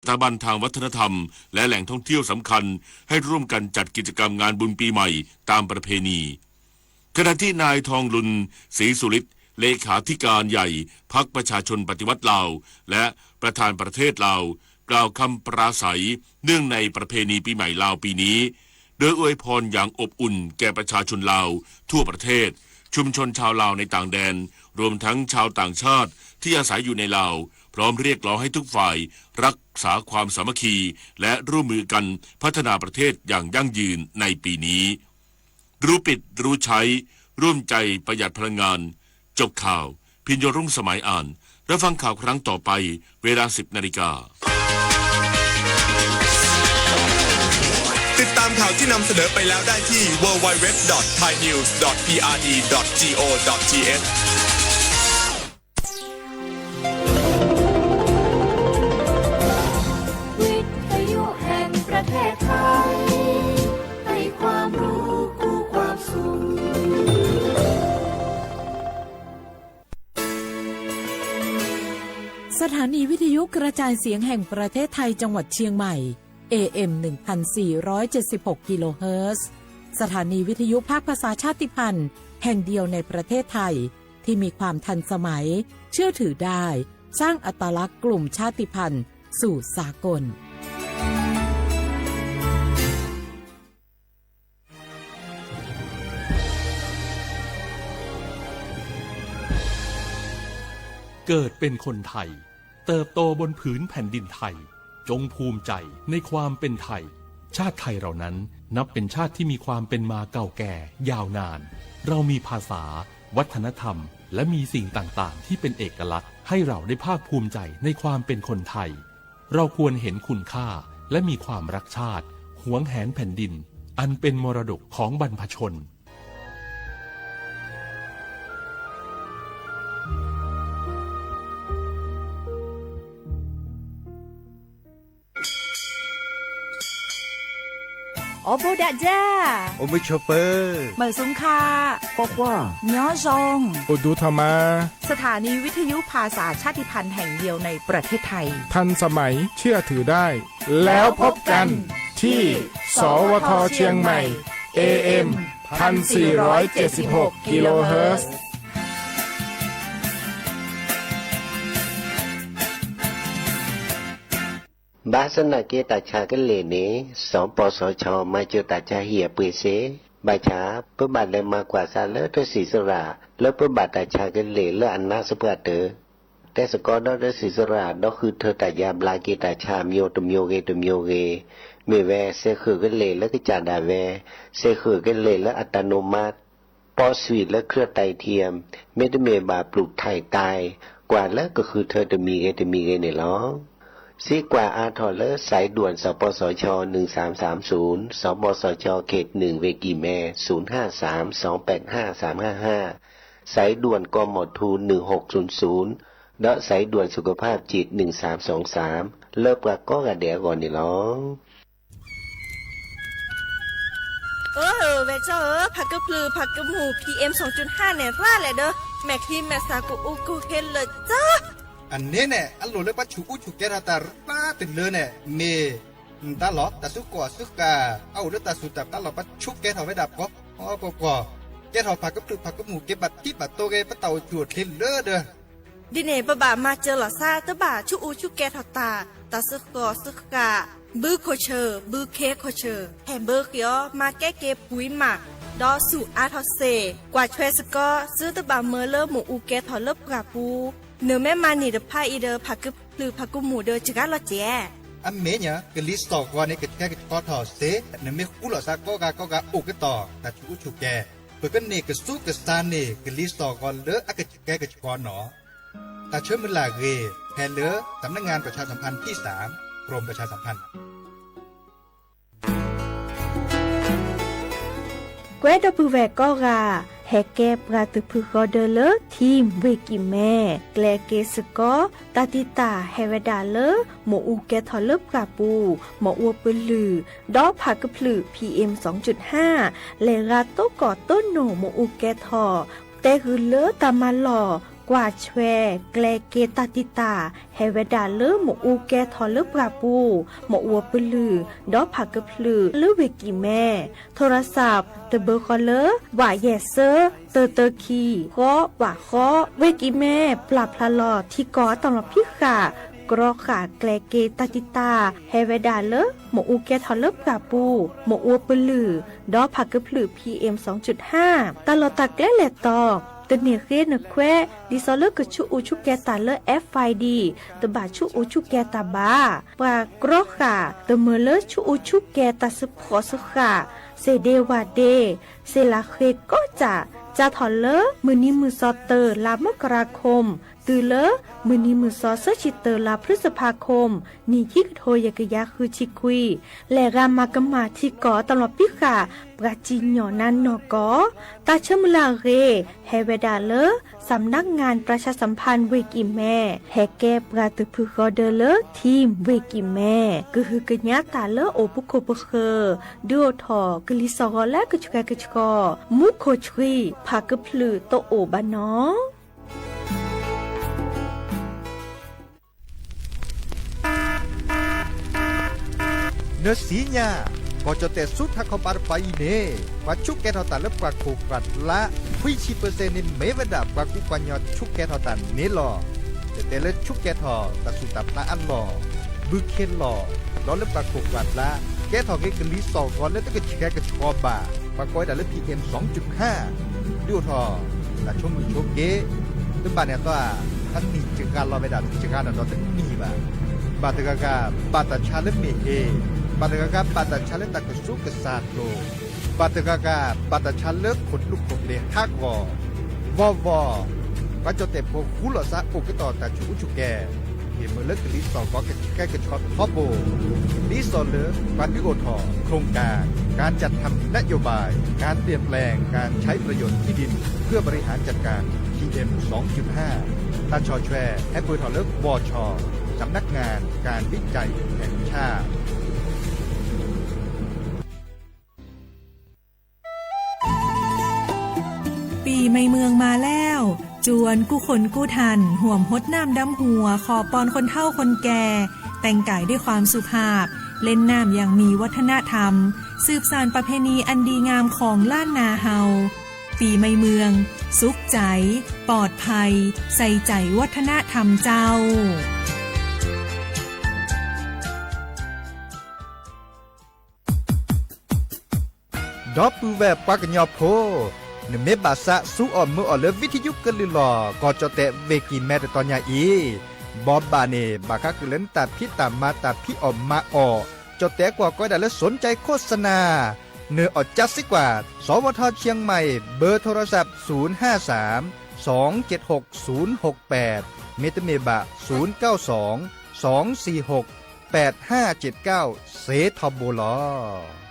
สถาบันทางวัฒนธรรม และแหล่งท่องเที่ยวสำคัญ ให้ร่วมกันจัดกิจกรรมงานบุญปีใหม่ตามประเพณี ขณะที่นายทองลุน ศรีสุฤทธิ์ เลขาธิการใหญ่พรรคประชาชนปฏิวัติลาว และประธานประเทศลาว กล่าวคำปราศรัยเนื่องในประเพณีปีใหม่ลาวปีนี้ โดยอวยพรอย่างอบอุ่นแก่ประชาชนลาวทั่วประเทศ ชุมชนชาวลาวในต่างแดน รวมทั้งชาวต่างชาติที่อาศัยอยู่ในลาว พร้อมเรียกร้องให้ทุกฝ่ายรักษาความสามัคคี และร่วมมือกันพัฒนาประเทศอย่างยั่งยืนในปีนี้ รู้ปิดรู้ใช้ ร่วมใจประหยัดพลังงาน จบข่าว พิญโยรุ่งสมัยอ่าน รับฟังข่าวครั้งต่อไป เวลา สิบนาฬิกา ติดตามข่าวที่นำเสนอไปแล้วได้ที่ ดับเบิลยู ดับเบิลยู ดับเบิลยู ดอท ไทยนิวส์ ดอท พีอาร์ดี ดอท จี โอ ดอท ที เอช วิทยุแห่งประเทศไทย ให้ความรู้คู่ความสุข สถานีวิทยุกระจายเสียงแห่งประเทศไทยจังหวัดเชียงใหม่ เอ เอ็ม หนึ่งพันสี่ร้อยเจ็ดสิบหก กิโลเฮิรตซ์ สถานีวิทยุภาคภาษาชาติพันธุ์แห่งเดียวในประเทศไทย ที่มีความทันสมัย เชื่อถือได้ สร้างอัตลักษณ์กลุ่มชาติพันธุ์สู่สากล เกิดเป็นคนไทย เติบโตบนผืนแผ่นดินไทย จงภูมิใจในความเป็นไทย ชาติไทยเรานั้นนับเป็นชาติที่มีความเป็นมาเก่าแก่ยาวนาน เรามีภาษา วัฒนธรรม และมีสิ่งต่างๆ ที่เป็นเอกลักษณ์ ให้เราได้ภาคภูมิใจในความเป็นคนไทย เราควรเห็นคุณค่า และมีความรักชาติ หวงแหนแผ่นดิน อันเป็นมรดกของบรรพชน အိၣ်ဘူးဒးယၤ အိၣ်မုာ်ဆိးပၢၤ မုာ်ဆူၣ်ခါ ကွၢ်ကွၢ် ညီယီၣ် အိၣ်ဒူထီၣ်မး สถานีวิทยุภาษาชาติพันธุ์แห่งเดียวในประเทศไทย ทันสมัยเชื่อถือได้ แล้วพบกันที่ สวท เชียงใหม่ เอ เอ็ม พันสี่ร้อยเจ็ดสิบหก กิโลเฮิรตซ์ ဘၣ်ဆၣ်သနာ်က့ တၢ်ဆါကလ့ၢ်န့ၣ် စပစချ မၤစၢၤတၢ်ဆါဟံၣ်အပှ့ၤစ့ၢ်, ဘၣ်ဆၣ် ပဘၣ်လဲၤမၤကွၢ်ဆၣ်လၢတၢ်စံးစရၣ် လၢပဘၣ်တၢ်ဆါကလ့ၢ်လၢအနါစပှၢ်တၢၢ်, တဲစ့ၢ်ကီးဒီးတၢ်စံးစရၣ် ဒီးဃုထၢတၢ်ယါဘျါက့ၤတၢ်ဆါ မျိုးတမျိုးဂ့ၤတမျိုးဂ့ၤ, မ့ၢ်ဝဲ စဲးဃုာ်ကလ့ၢ်လၢကစၢ်ဒၣ်ဝဲ, စဲးဃုာ်ကလ့ၢ်လၢအတၢ်နိမး ပီးဆွံၣ်လၢ เครื่องไตเทียม မ့တမ့ၢ်ဘၣ်ပျူၢ်ထံၣ်တၢ် ကွၢ်လၢကဃုထၢတမံၤဂ့ၤတမံၤဂ့ၤန့ၣ်လီၤ. စံးကွၢ်အါထီၣ်လၢ สายด่วน สปสช หนึ่งสามสามศูนย์, สปสช เขตหนึ่ง เวกิแม ศูนย์ห้าสาม สองแปดห้า สามห้าห้า, สายด่วน กมท หนึ่งหกศูนย์ศูนย์ ဒီး สายด่วนสุขภาพจิต หนึ่งสามสองสาม လၢပှၤကိးဂၤဒဲးအဂီၢ်န့ၣ်လီၤ. အၢ ဝဲၢ်ကၠီဧၢ, ဖးကဖျုးဖးကမူၣ် PM စူၣ်ဟၣ်န့ၣ် ရၣ်လဲၣ်ဒီး မဲာ်ချံမဲာ်သၣ်ကအိၣ်ကဟ့လၢာ်ကၠီ, အန့ၣ်န့ၣ် အလိၣ်လၢပှၤဆူးအူဆူးကဲထီၣ်တၢ်ရၣ်တလၢန့ၣ် မ့ၢ်တၢ်လီၤ. တၢ်စုကီၢ်စုဃၣ် အအိၣ်လၢတၢ်စူၢ်တၢ်ပျၢ်လီၤ. ပှၤဆူးကဲထီၣ်ဝဲဒၣ်ပှၤ ပှၤပှၤ ကဲထီၣ်ဖးကဖျုးဖးကမူၣ် က့ၤဘၣ်ထံဘၣ်တိၤဂ့ၤ ပတၢ်အိၣ်ဆူၣ်အိၣ်ချ့လၢဒီး ဒ်န့ၣ် ပဘၣ်မၤစၢၤလီၤသး တဘၣ်ဆူးအူဆူးကဲထီၣ်တၢ်, တၢ်စုကီၢ်စုဃၣ် ဘုခိၣ်ဆၢၣ် ဘုခ့ခိၣ်ဆၢၣ် ဟဲဘၢဃ့အီၤ မၤကဲက့ၤပှံၤမး, ဒီးဆူးအါထီၣ်စ့ၢ် ကွၢ်ထွဲစ့ၢ်ကီး သုတဘၣ်မၢလၢမ့ၣ်အူကဲထီၣ်လၢပှၢ်ပူၤ, နမ့ၢ်မၤန့ၢ်တဖၣ်အံၤဒီး ဖးကဖျုးဖးကမူၣ်ဒီး စှၤလီၤကဲး အမ့ၢ်ညါ ကလံၤစိးဂီၤန့ၣ် ကဆှဲကဆှီထီၣ်စ့ၢ်, နမ့ၢ်ဃူလိာ်သးကိးဂၤကိးဂၤအိၣ်ကတီၢ် တၢ်ဆူးအူဆူးကဲ, ပကန့ၢ်ကဆူးကဆါန့ၢ် ကလံၤစိးဂီၤလၢအကဆှဲကဆှီနီၤ. တၢ်ဆၢမုၢ်လၢ်ဂ့ၤ ဖဲလၢ สำนักงานประชาสัมพันธ์ที่สาม กรมประชาสัมพันธ์ ကွဲးဒီပုၢ်ဝဲၢ်ကိးဂၤ ဟဲကဲပှၤသုးဖုဃီဒၢလၢ ထံၣ်ဝ့ၢ်ကံၢ်မဲ ကျဲက့ၤစ့ၢ်ကီး တၢ်တံာ်တာ်ဟဲဝဲဒၣ်လၢ မ့ၣ်အူကဲထီၣ်လၢပှၢ်ပူၤ, မ့ၣ်အူပလုၢ်, ဒီးဖးကဖျုး PM စူၣ်ဟၣ်, လဲၤဂၤတိကိးတိနိၣ်မ့ၣ်အူကဲထီၣ်, တဲဂုာ်လၢတၢ်မၤလီၢ် ကွၢ်ဆွဲကျဲက့ၤတၢ်တံာ်တာ် ဟဲဝဲဒၣ်လၢမ့ၣ်အူကဲထီၣ်လၢပှၢ်ပူၤ, မ့ၣ်အူပလုၢ်, ဒီးဖးကဖျၢၣ်လၢဝ့ၢ်ကံၣ်မဲ, ထိရစး တဘၢဃီလၢ ဝးယဲၢ်စၢ တၢတၢခံ ဃီ ဝးဃီ, ဝ့ၢ်ကံၣ်မဲ ပျၢ်ဖျါလီၤထံကီၢ်အတၢ်လီၢ်ဖံးဃာ် ကြီဃာ်ကျဲက့ၤတၢ်တံာ်တာ် ဟဲဝဲဒၣ်လၢ မ့ၣ်အူကဲထီၣ်လၢပှၢ်ပူၤ, မ့ၣ်အူပလုၢ်, ဒီးဖးကဖျၢၣ် PM စူၣ်ဟၣ်, တၢ်လီၢ်တၢ်ကျဲလဲၤတီၤ, တန့ၢ်ဃ့နခွဲး, ဒ်သိးလၢကဆူးအူဆူးကဲၤတၢ်လၢ FID တဘၣ်ဆူးအူဆူးကဲၤတၢ်ဘၣ်. ပှၤကြီဃာ် တမၢလၢဆူးအူဆူးကဲၤတၢ်စၢဃာ်စၢဃာ်, စ့ၣ်ဒ့ဝၣ်ဒ့, စ့ၣ်လးဃ့ကီးစၢ်, စးထီၣ်လၢမုၢ်နံၤမုၢ်စီၤတၢ လါမကရၤခိၣ် တုၤလၢမုၢ်နံၤမုၢ်စီၤဆၢဆံတၢ လါဖျုစဖါခိၣ် နံၣ်ခံကထိယဲၢ်ကယၤဃုဆံခွံ, လဲၤဂၤမၤကမၣ်ထံကီၢ်တၢ်လီၢ်ဖံးဃာ် ပှၤစံၣ်ညီၣ်နါနီၢ်ကီၢ်, တၢ်ဆၢမုၢ်လၢ်အဂ့ၢ် ဟဲဝဲဒၣ်လၢ สำนักงานประชาสัมพันธ์ ဝ့ၢ်ကံၣ်မဲ ဟဲကဲပှၤတဖုဃီဒၢလၢ ထံၣ် ဝ့ၢ်ကံၣ်မဲ ကဟုကညးတၢ်လၢအိၣ်ပခိၣ်ပဃၢၤ ဒုးအိၣ်ထီၣ်ကလံၤစိးဂီၤလၢကဆှဲကဆှီ, မူခိၣ်ဆှံ ဖးကဖျၢၣ်တအိၣ်ဘၣ်နီၤ. နစံညါ, ကီၢ်ကၠီၣ်တဲၣ်ဆူထးခီပၤတပၤအံၤန့ၣ် ပှၤဆူးကဲထီၣ်တၢ်လၢပှၢ်ခိၣ်ပှၢ်ကျါ ခွံဆံပၢၣ်စဲၣ်န့ၣ် မ့ၢ်ဝဲဒၣ်ပှၤကူပှၤကညီဆူးကဲထီၣ်တၢ်န့ၣ်လီၤ. တဲတဲလၢဆူးကဲထီၣ်တၢ်ဆူးတၢ်ဖျါအလီၢ်, ဘုခ့လီၢ်, ဒီးလၢပှၢ်ခိၣ်ပှၢ်ကျါ ကဲထီၣ်က့ၤကလံၤစိးဂီၤလၢတကဆှဲကဆှီဘၣ်, ပှၤကိးဝဲဒၣ်လၢ PM စူၣ်ဟၣ်, ဒုးအိၣ်ထီၣ် တၢ်ဆိကမိၣ်ဆိက့, တဘၣ်န့ၣ်အသီ, အနံၣ်စှၤလီၤဝဲဒၣ် တစှၤဒီးတနံၣ်ဘၣ်. ဘၣ်တဂၤဂၤ ဘၣ်တၢ်ဆါလၢမ့ၢ်ဟ့, ဘၣ်တဂၤဂၤ ဘၣ်တၢ်ဆါလၢတၢ်ကဆူးကစၢ်ကျိၤ, ဘၣ်တဂၤဂၤ ဘၣ်တၢ်ဆါလၢခိၣ်ဒူခိၣ်ဘျ့ဟးဂီၤ, ဝီဝီ, ပှၤကၠီၣ်တဲၣ်ဖိဃူလိာ်သးအိၣ်ကတီၢ်တၢ်ဆူးအူဆူးကဲၤ ဟ့ၣ်မုာ်လၢကလံၤစိးဂီၤကဆှဲကဆှီထီဘိ, ဒ်သိးလၢ ပှၤဒုးအိၣ်ထီၣ် โครงการ การจัดทำนโยบาย การเปลี่ยนแปลงการใช้ประโยชน์ที่ดินเพื่อบริหารจัดการ PM สองจุดห้า တၢ်ဆီၣ်ထွဲ ဟဲပၢၢ်ထီၣ်လၢ วช สำนักงานการวิจัยแห่งชาติ ปีใหม่เมืองมาแล้ว จวนกู้คนกู้ท่าน ห่วมฮดน้ำดำหัว ขอปอนคนเฒ่าคนแก่ แต่งกายด้วยความสุภาพ เล่นน้ำอย่างมีวัฒนธรรม สืบสานประเพณีอันดีงามของล้านนาเฮา ปีใหม่เมือง สุขใจ ปลอดภัย ใส่ใจวัฒนธรรมเจ้า ဒီပုၢ်ဝဲၢ်ပှၤကညီဖိ, နမ့ၢ်ဘၣ်သးဆူအီၣ်မုာ်အီၣ်လၢ ဝံထယုကလုၢ်လီၤ ကီၢ်ကၠီၣ်တဲၣ်ဝ့ၢ်ကံၢ်မဲတတီၤညါအံၤ, ဘီဘၣ်န့ၣ် ဘၣ်ဃးဃုာ်လၢနတၢ်ဖံးတၢ်မၤတၢ်ဖံးအီၣ်မၤအီၣ်, ကၠီၣ်တဲၣ်ကွၢ်ကီးဝဲဒၣ်လၢ สนใจโฆษณา နအီၣ်ကၠါစ့ကွၢ် สวท เชียงใหม่ เบอร์โทรศัพท์ ศูนย์ห้าสาม สองเจ็ดหก ศูนย์หกแปด မ့တမ့ၢ်ဘၣ် ศูนย์เก้าสอง สองสี่หก แปดห้าเจ็ดเก้า စ့ထီဘိလီၤ.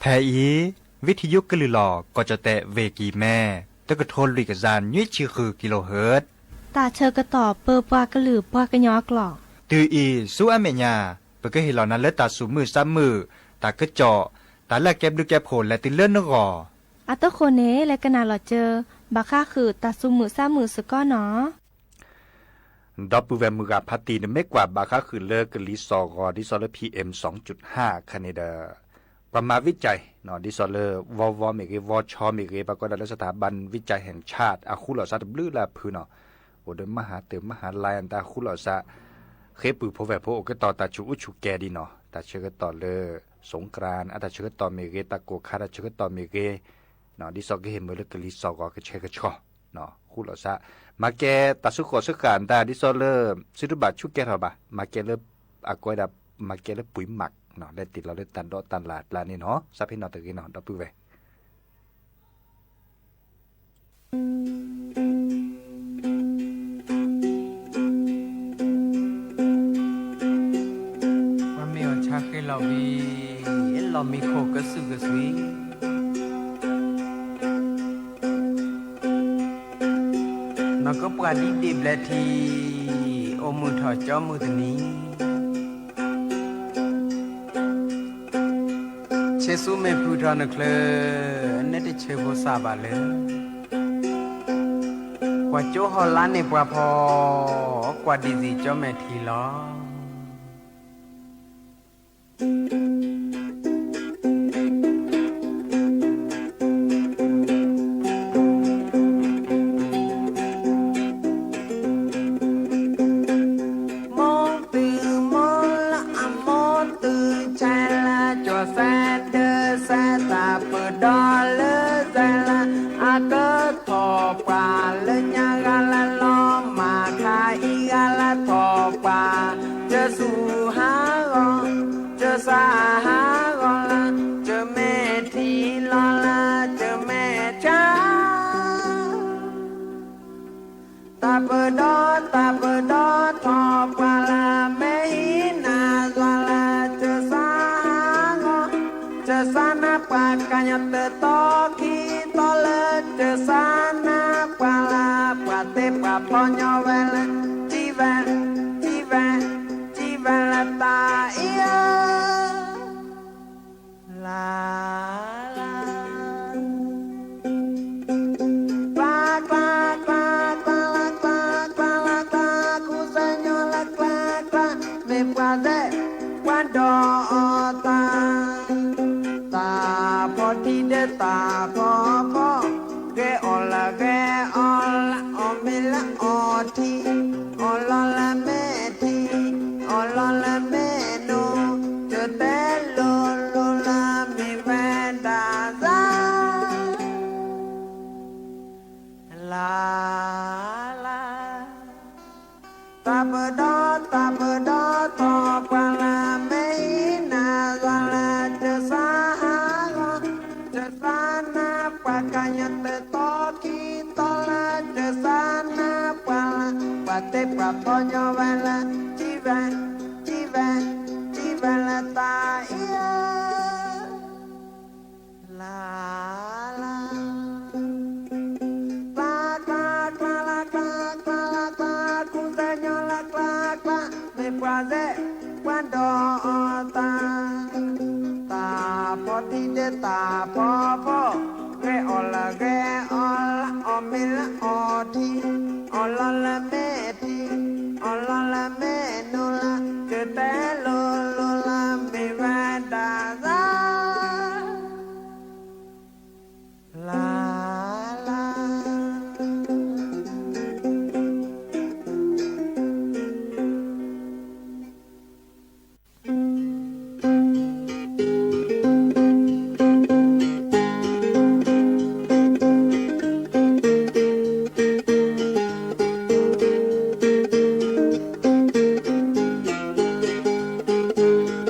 ဖဲအံၤ ဝံထယုကလုၢ်လီၤ ကီၢ်ကၠီၣ်တဲၣ်ဝ့ၢ်ကံၢ်မဲ တကထိလွံၢ်ကယၤနွံဆံဃု kilohertz တၢ်ဆၢကတီၢ်ပၢပှၤကလုာ်ပှၤကညီအကျိာ်, တုၤအံၤဆူအမဲာ်ညါ ပကဟ့ၣ်လီၤနၤလၢတၢ်သူၣ်မုာ်သးမုာ်, တၢ်ကစီၣ်, တၢ်လၢအကဲဘျုးကဲဖှိၣ်လဲၤတုၤလၢနဂီၢ်. အတဃိန့ၣ် လဲၤကနၣ်လီၤစၢၤ ဘၣ်ဃးဃုာ်တၢ်သူၣ်မုာ်သးမုာ်စ့ၢ်ကီးနီၤ. ဒီပုၢ်ဝဲၢ်မုၢ်ဂၤဖးတံၢ် နမ့ၢ်ကွၢ်ဘၣ်ဃးဃုာ်လၢကလံၤစိးဂီၤ ဒ်သိးလၢ PM စူၣ်ဟၣ် ခါန့ၣ်ဒီး ပှၤမၤဝံကၠဲး ဒ်သိးလၢ ဝီဝီမ့ၢ်ဂ့ၤ ဝီဆီမ့ၢ်ဂ့ၤ ပှၤကိးဒၣ်လၢ สถาบันวิจัยแห่งชาติ အဃူလိာ်သးတဘျုးလၢအဖုနီၤ, အိၣ်ဒီးမဟါတၢ်မဟါလဲၣ် တၢ်ဃူလိာ်သး ဃ့ပုၢ်ဖိဝဲၢ်ဖိအိၣ်ကတီၢ်တၢ်ဆူးအူဆူးကဲၤဒံးနီၤ. တၢ်ဆၢကတီၢ်လၢ စူၣ်ကရၣ် အတၢ်ဆၢကတီၢ်မ့ၢ်ဂ့ၤ, တၢ်ကိၢ်ခါတၢ်ဆၢကတီၢ်မ့ၢ်ဂ့ၤ, ဒ်သိးကဟ့ၣ်မုာ်လၢကလံၤစိးဂီၤကဆဲးကဆှီ, ဃူလိာ်သး, မၤကဲတၢ်ဆူဃိးဆူဃာ်တၢ် ဒ်သိးလၢ သုတဘၣ်ဆူးကဲထီၣ်ဘၣ်, မၤကဲလၢ အကိးဝဲဒၣ် မၤကဲလၢပှ့ၤမး, လဲၤတ့ၢ်လီၤလၢတၢ်ဒိးတၢ်လၢ်ကျါန့ၣ်နီၤ, စးဖဲနီၣ်တဂ့ၤနီၤ ဒီပုၢ်ဝဲၢ် ပှၤမ့ၢ်အီၣ်ဆါဃဲလီၤဝံၤ, လီၢ်မံခိၣ်ကစုာ်ကစွံ, နီၢ်ကပှၢ်ဒ်ဒ့ၣ်ဘျဲၣ်ထံး, အိၣ်မုာ်ထီၣ်ကၠီမုၢ်တနံၤ, ဆ့ဆူမဲာ်ဖုၣ်ထီၣ်နချၢ, အနၢတဆၢဖိစၢ်ဘၣ်လၢ ကွၢ်ကၠိဟီၣ်လာ်န့ၣ်ပှၤဖီ, ကွၢ်ဒံးစံၣ်ကၠီမဲာ်ထံးလီၤ. မိၢ်တုၤမိၢ်လၢအမိၢ်တုၤဆဲးလၢ ကၠီၤစဲဒၢစဲတၢ်ပၢၢ်ဒီးလၢစဲးလၢ အကထီၣ်ပှၢ်လၢညါဂၤလၢလီၤ မၤခါအံၤဂၤလၢထီၣ်ပှၢ် ကၠိဆူဟးဂီၤ, ကၠိဆါဟးဂီၤလၢ, ကၠိမဲာ်ထံလီၤလၢ, ကၠိမဲာ်ဆါ တၢ်ပၢၢ်ဒီးတၢ်ပၢၢ်ဒီးထီၣ်ပှၢ်လၢ မ့ၢ်ဟံးနၤစွၤလၢ ကၠိဆါဟးဂီၤ, ကၠိဆါနါပှၢ်ကညီတတီခံတီလၢ ကၠိဆါနါပှၢ်လၢ ပှၤသ့ပှၤဖီညီဝဲလၢ ထံဝဲ, ထံဝဲ, ထံဝဲလၢတၢ်အံၤဧၢ လၢ် လၢ် ကျါ ကျါ ကျါ ကျါ လၢ ကျါ ကျါ လၢ ကျါ ကူစၢ်ညီလၢ ကျါ ကျါ မ့ၢ်ပှၤသ့ ပှၤဒီးအီၤတၢ် တၢ်ဖီထံဒၢတၢ်ဖီဖီ ဂဲၤအီၣ်လၢဂဲၤအီၣ်လၢ အီၣ်မ့ၤလၢအီထံ အီၣ်လီၤလၢမ့ၢ်ထံ အီၣ်လီၤလၢမ့ၢ်နိ ကတဲလိၤလိၤလၢမ့ၢ်ဝဲဒၣ်စၢ် လၢ် လၢ် တၢ်ပၢၢ်ဒီးတၢ်ပၢၢ်ဒီးထီၣ်ပှၢ်လၢ မ့ၢ်ဟံးနၤစွၤလၢ ကၠိဆါဟးဂီၤ ကၠိဆါနါပှၢ်ကညီတတီခံတီလၢ ကၠိဆါနါပှၢ်လၢ ပှၤသ့ပှၤဖီညီဝဲလၢ ထံဝဲ, ထံဝဲ, ထံဝဲလၢတၢ်အံၤဧၢ လၢ် လၢ် ကျါ ကျါ ကျါ လၢ ကျါ ကျါ လၢ ကျါ ကူစၢ်ညီလၢ ကျါ ကျါ မ့ၢ်ပှၤသ့ ပှၤဒီးအီၤတၢ် တၢ်ဖီထံဒၢတၢ်ဖီဖီ ဂဲၤအီၣ်လၢဂဲၤအီၣ်လၢ အီၣ်မ့ၤလၢအီထံ အီၣ်လီၤလၢမ့ၢ်ထံ အီၣ်လီၤလၢမ့ၢ်နိလၢ ကတဲလိၤလိၤလၢမ့ၢ်ဝဲဒၣ်စၢ် လၢ် လၢ်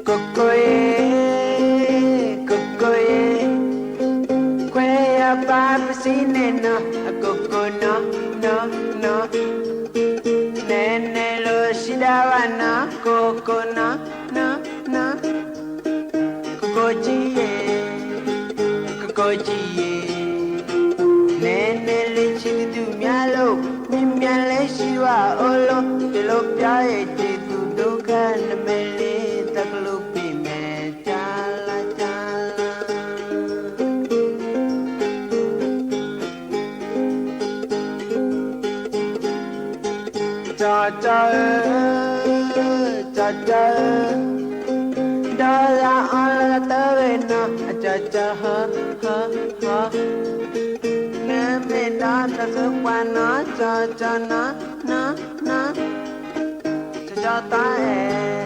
ကိၢ်ကိၢ်အ့ၣ်, ကိၢ်ကိၢ်အ့ၣ်, ခွဲးယာ်ပၢ်ပစံးန့ၣ်နီၤ, အကိၢ်ကိၢ်နီၤ, နီၤ, နီၤ, နဲနဲလိၤစံးဒၣ်ဝဲနီၤ, ကိၢ်ကိၢ်နီၤ, နီၤ, နီၤ, ကိၢ်ကိၢ်ကံယ့ၣ်, ကိၢ်ကိၢ်ကံယ့ၣ်, နဲနဲလၢဆံးကသူၣ်မၠၢ်လိၤ, မ့ၢ်မၠၢ်လၢဆံးဝဲအိၣ်လိၤ, တလိၣ်ပျီအ့ၣ်က့ၤသူၣ်ဒိၣ်ခါ နမဲာ်လံတၢ်ကလူးပ့ၤမဲာ် ကၠါလါ ကၠါလါ ကၠီကၠီဧၢ, ကၠီကၠီဧၢ, ဒီးလၢအီၤလၢတၢ်ဝဲနီၤ, အကၠီကၠီဟၢ ဟၢ ဟၢ, နမ့ၢ်ဒီးတၢ်သ့ပှၤနီၤ, ကၠီကၠီနီၤ, နီၤ နီၤ, ကၠီကၠီတၢ်အဲၣ်,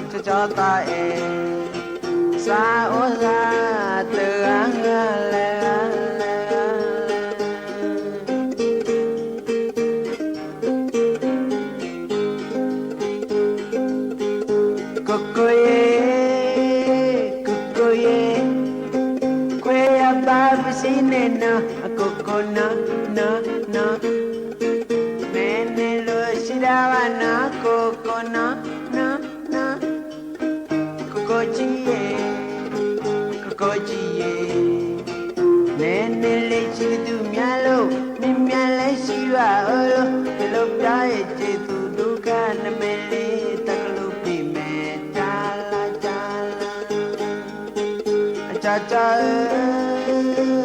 ကၠီကၠီ စီၤသးအဲၣ်, စးအိၣ်သးတဂၤဂၤလဲၣ်ဂၤလဲၣ်ဂၤလဲၣ်. ကိၣ်ကိၣ်ယဲၢ်, ကိၣ်ကိၣ်ယဲၢ်, ကွဲယၤဘၣ်ပစံးန့ၣ်နီၤ, အကိၣ်ကိၣ်နီၤ, နီၤ, နီၤ, မ့ၢ်န့ၣ်လိၣ်စံးဒၣ်ဘၣ်နီၤ, ကိၣ်ကိၣ်နီၤ, နီၤ, နီၤ. ကိၣ်ကိၣ်ကံယဲၢ်, ကိၣ်ကိၣ်ကံယဲၢ်, နဲန့ၣ်လၢဆံးကဒုးမၠါလိၤ, မ့ၢ်မၠါလၢဆံးဘၣ်အၢလိၤ, တလိၣ်ပျၢ်အ့ၣ်က့ၤသူၣ်ဒူကါ, နမ့ၢ်လၢတၢ်ကလူးပံာ်မဲာ်တၢ်လၢ်တၢ်လၢ်. ကၠီကၠီဧ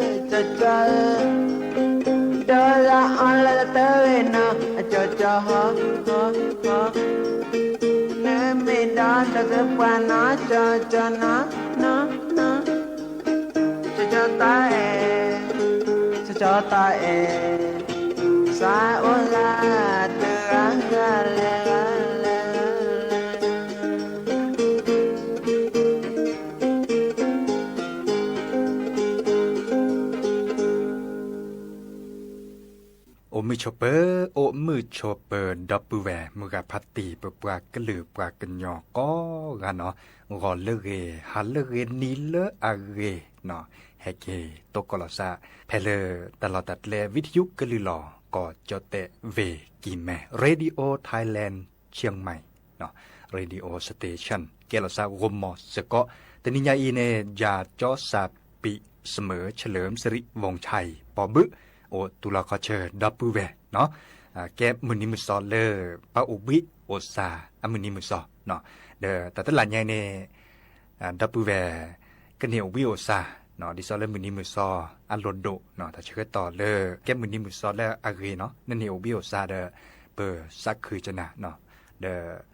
ၢ, ကၠီကၠီဧၢ, ဒီးလၢအီၤလၢတၢ်ဝဲနီၤ, အကၠီကၠီဟီ, ဟီ, ဟီ, နမ့ၢ်ဒီးဒီးသပှၢ်နီၤ, ကၠီကၠီနီၤ, နီၤ, နီၤ, ကၠီကၠီသးအဲၣ်, ကၠီကၠီသးအဲၣ်, စးအိၣ်သးတဂၤဂၤလဲၣ်ဂၤလဲၣ်ဂၤလဲၣ်. အိၣ်မုာ်ဆိးပၢၤ, အိၣ်မုာ်ဆိးပၢၤ ဒီပုၢ်ဝဲၢ်မုၢ်ဂၤဖါတံၢ် ပပှၤကလုာ်ပှၤကညီကိးဂၤနီၤ, ဂီၤလၢအဂ့ၤ, ဟါလၢအဂ့ၤ, နံၤလၢအဂ့ၤနီၤ, ဟဲက့ၤသကိးလီၤသး ဖဲလၢတၢ်လီၢ်တၢ်ကျဲ ဝံထယုကလုာ်လီၤ ကီၢ်ကၠီၣ်တဲၣ်ဝ့ၢ်ကံၢ်မဲ Radio Thailand Chiang Mai Radio Station ကဲလီၤသးဂီၢ်မီၢ်စ့ၢ်ကီး, တနံၤညါအံၤန့ၣ် ယၤကၠီစၢ်ပံးစမၢၢ် เฉลิมสิริวงศ์ชัย ပီၢ်ဘုၣ် အိၣ်သူၣ်လီၤခီၣ်ဆၢ ဒီပုၢ်ဝဲၢ်နီၤ, ကဲမုၢ်နံၤမုၢ်သီလၢ ပှၤအိၣ်ဘှံးအိၣ်သါအမုၢ်နံၤမုၢ်သီနီၤ, ဒီးတၢ်တလၢ်ညါအံၤန့ၣ် ဒီပုၢ်ဝဲၢ် ကန့ၢ်အိၣ်ဘှံးအိၣ်သါ ဒ်သိးလၢမုၢ်နံၤမုၢ်သီအလိၣ်ဒိၣ်, တၢ်ဆၢကတီၢ်လၢ ကဲမုၢ်နံၤမုၢ်သီလၢအဂ့ၤနီၤ, နန့ၢ်အိၣ်ဘှံးအိၣ်သါဒီး ပသးခုကနၤ, ဒီး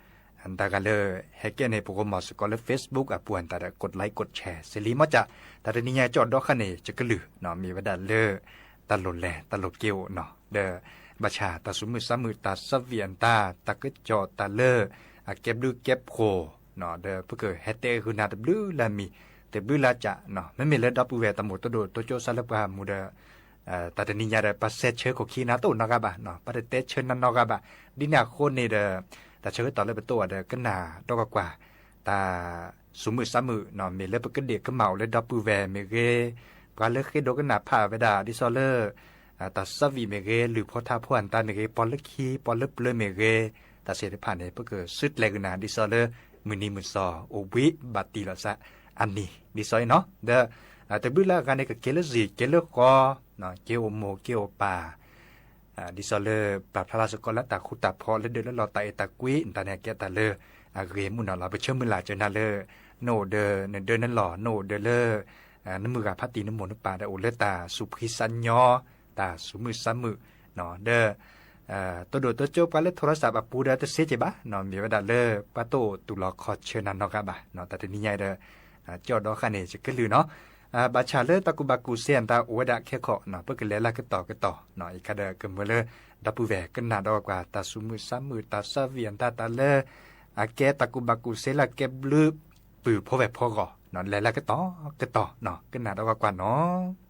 တၢ်ဂၤလၢ ဟဲကဲန့ၣ် ပဂီၢ်မီၢ်စ့ၢ်ကီးလၢ Facebook အပူၤအတၢ်ဒီး กดไลค์ กดแชร์ စ့ၢ်လံမ့ၢ်ကၠး, တၢ်တနံၤညါကၠီၣ်ဒီခါန့ၣ် ယကလုၢ်နီၤ, မ့ၢ်ဝဲဒၣ်လၢ တၢ်လိၣ်လဲၤတၢ်လိၣ်က့ၤအိၣ်နီၤ, ဒီး ဘၣ်ဆၣ်တၢ်သူၣ်မုာ်သးမုာ် တၢ်သးဝံၣ်အတၢ် တၢ်ကစီၣ်တၢ်လၢ အကဲဘျုးကဲဖှိၣ် ဒီးပကဟဲတဲဂုာ်နၤတဘျုးလၢမံၤ တဘျုးလၢကၠး, မ့မ့ၢ်လၢဒီပုၢ်ဝဲၢ်တၢ်မိၣ်တဒိၣ်တိကၠိစးလၢပှၤမူဒီး တၢ်တနံၤညါဒီး ပှၤဆဲးဆၢခိၣ်ခံနၤတအိၣ်နီတဂၤဘၣ်, ပှၤတတဲဆၢနၤနီတဂၤဘၣ်, ဒ်န့ၣ်အဃိန့ၣ်ဒီး တၢ်ဆၢကတီၢ်လၢပတိၢ်အီၤဒီး ကနၣ်ဒီးကွၢ်ကွၢ် တၢ်သူၣ်မုာ်သးမုာ်, မ့ၢ်လၢပကဒ့ၣ်ကမၣ်အိၣ်လၢဒီပုၢ်ဝဲၢ်မ့ၢ်ဂ့ၤ, ပှၤလၢဃ့ဒိကနၣ်ဖးဝဲဒၣ် ဒ်သိးလၢ တၢ်သးဝံၣ်မ့ၢ်ဂ့ၤ, လုၢ်ဖိထါဖိအတၢ်မ့ၢ်ဂ့ၤ, ပှၤလၢခံ ပှၤလၢပျၢၤမ့ၢ်ဂ့ၤ, တၢ်သ့ၣ်တဖၣ်န့ၣ် ပကစုကျဲၤဂုာ်နၤ ဒ်သိးလၢ မုၢ်နံၤမုၢ်သီ အိၣ်ဘှံးဘၣ်တံၢ်လီၤသးအနံၤ ဒ်သိးအံၤနီၤ, ဒီး တဘျုးလၢအဂၤန့ၣ် ကက့ၤလၢစံၣ် က့ၤလၢဃီ, က့ၤအိၣ်မိၢ်က့ၤအိၣ်ပၢ် ဒ်သိးလၢ ပာ်ဖျါလၢစ့ၢ်ကီးလၢတၢ်ဃူတၢ်ဖိးလၢဒၢးလၢလီၢ် တၢ်အဲၣ်တၢ်ကွံ တၢ်န့ၣ်ကဲတၢ်လၢအဂ့ၤမုာ်နီၤလီၤ. ပဆၢမုၢ်လၢ်စၢၤနၤလၢ နအိၣ်ဒီးနဒၢနလီၢ်, နအိၣ်ဒီးလၢ နမုၢ်ဂၤဖါတံၢ်နမိၢ်နပၢ်ဒီး အိၣ်လၢတၢ်သူၣ်ဖှံသးညီ, တၢ်သူၣ်မုာ်သးမုာ်, ဒီး တိဒိၣ်တိကၠိပှၤလၢ โทรศัพท์ အပူၤဒီးတသ့က့ၤဘၣ်, မ့ၢ်ဝဲဒၣ်လၢပှၤတအိၣ်သူၣ်လီၤခီၣ်ဆၢနၤနီတဂၤဘၣ်, တၢ်တနံၤညါအံၤဒီး ကၠီၣ်ဒီခါန့ၣ် ယကလုၢ်နီၤ, ဘၣ်ဆၣ်လၢတၢ်ကူၣ်ဘၣ်ကူၣ်သ့အတၢ်အိၣ်ဝဲဒၣ်ခဲခီ, ပကလဲၤလၢကတီၢ်ကတီၢ်, အံၤခါဒီးကမၢလၢ ဒီပုၢ်ဝဲၢ်ကနၣ်ဒီးကွၢ်ကွၢ် တၢ်သူၣ်မုာ်သးမုာ် တၢ်သးဝံၣ်အတၢ် တၢ်လၢ အကဲတၢ်ကူၣ်ဘၣ်ကူၣ်သ့လၢအကဲဘျုး ပုၢ်ဖိဝဲၢ်ဖိဂီၢ်, လဲၤလၢကတီၢ်ကတီၢ်, ကနၣ်ဒီးကွၢ်ကွၢ်နီၤ.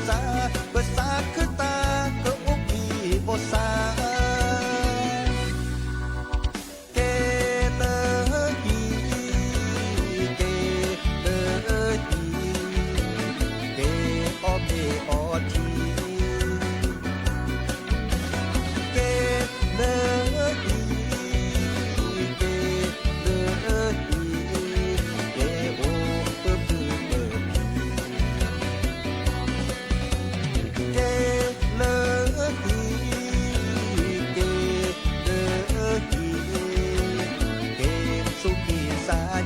စၢ်, ပစၢ်ခၢၣ်သးကအိၣ်ဘှံးအိၣ်စၢ်, ကဲလၢဟံၣ်, ကဲလၢဟံၣ်, ကဲအီၣ်မ့ၤအီထံ, ကဲလၢဟံၣ်, ကဲလၢဟံၣ်, ကဲအိၣ်ပပုၢ်ပပၢ် ကဲလၢဟံၣ်, ကဲလၢဟံၣ်, ကဲဆူၣ်က့ၤစၢ်ညီ,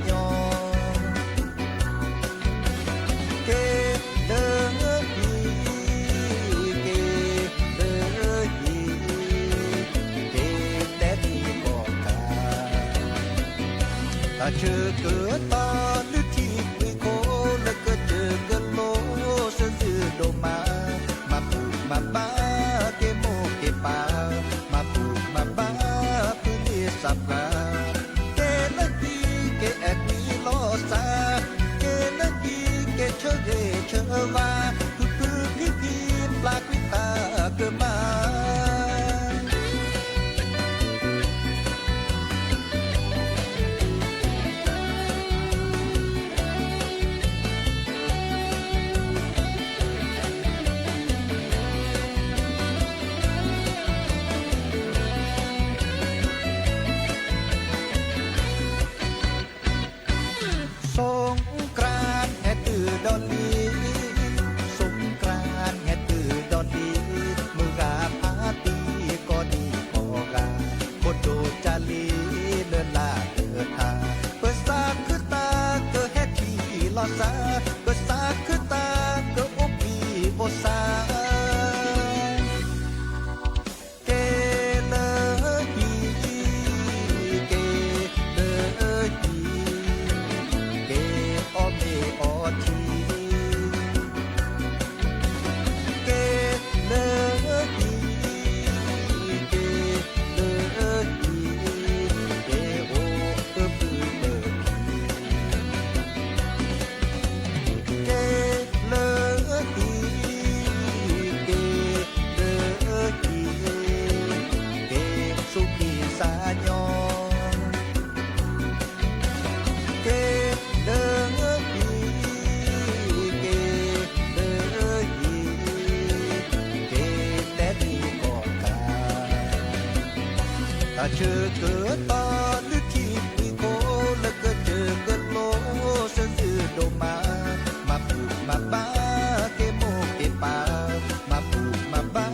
ကဲလၢဟံၣ်, ကဲလၢဟံၣ်, ကဲတဲဒံးကီၢ်ကး တၢ်ဆၢကတီၢ်လုၢ်ထံကွံာ်ခိၣ်လၢကစၢၢ်ကလိစၢၤဒိၣ်မး, မၤဘူၣ်မၤဘါက့ၤမိၢ်က့ၤပၢ်, မၤဘူၣ်မၤဘါဖုလ့ၤစၢ်ပှၤ, ကဲလၢဟံၣ်က့ၤအဲၣ်ကွံလီၤစၢ်, ကဲလၢဟံၣ်က့ၤဆၢဂ့ၤဆၢဝါ, ဖုဖုဖံဖံပျၢ်ကွံာ်တၢ်ကမၣ် สงกรานต์ ဟဲတုၤဒီးလံ, สงกรานต์ ဟဲတုၤဒီးလံ, မုၢ်ဂၤဖါတံၢ်ကိးဒံကိးဂၤ, ခိၣ်ဒိၣ်ကၢ်လံလၢလၢ်လၢထါ, ပစၢ်ခၢၣ်သးကဟဲထံၣ်လီၤစၢ်, ပစၢ်ခၢၣ်သးကအိၣ်ဘှံးအိၣ်စၢ် ကဲလၢဟံၣ်, ကဲလၢဟံၣ်, ကဲအီၣ်မ့ၤအီထံ, ကဲလၢဟံၣ်, ကဲလၢဟံၣ်, ကဲအိၣ်ပပုၢ်ပပၢ် ကဲလၢဟံၣ်, ကဲလၢဟံၣ်, ကဲဆူၣ်က့ၤစၢ်ညီ, ကဲလၢဟံၣ်, ကဲလၢဟံၣ်, ကဲတဲဒံးကီၢ်ကး တၢ်ဆၢကတီၢ်လုၢ်ထံကွံာ်ခိၣ်လၢကစၢၢ်ကလိစၢၤဒိၣ်မး, မၤဘူၣ်မၤဘါက့ၤမိၢ်က့ၤပၢ်, မၤဘူၣ်မၤဘါ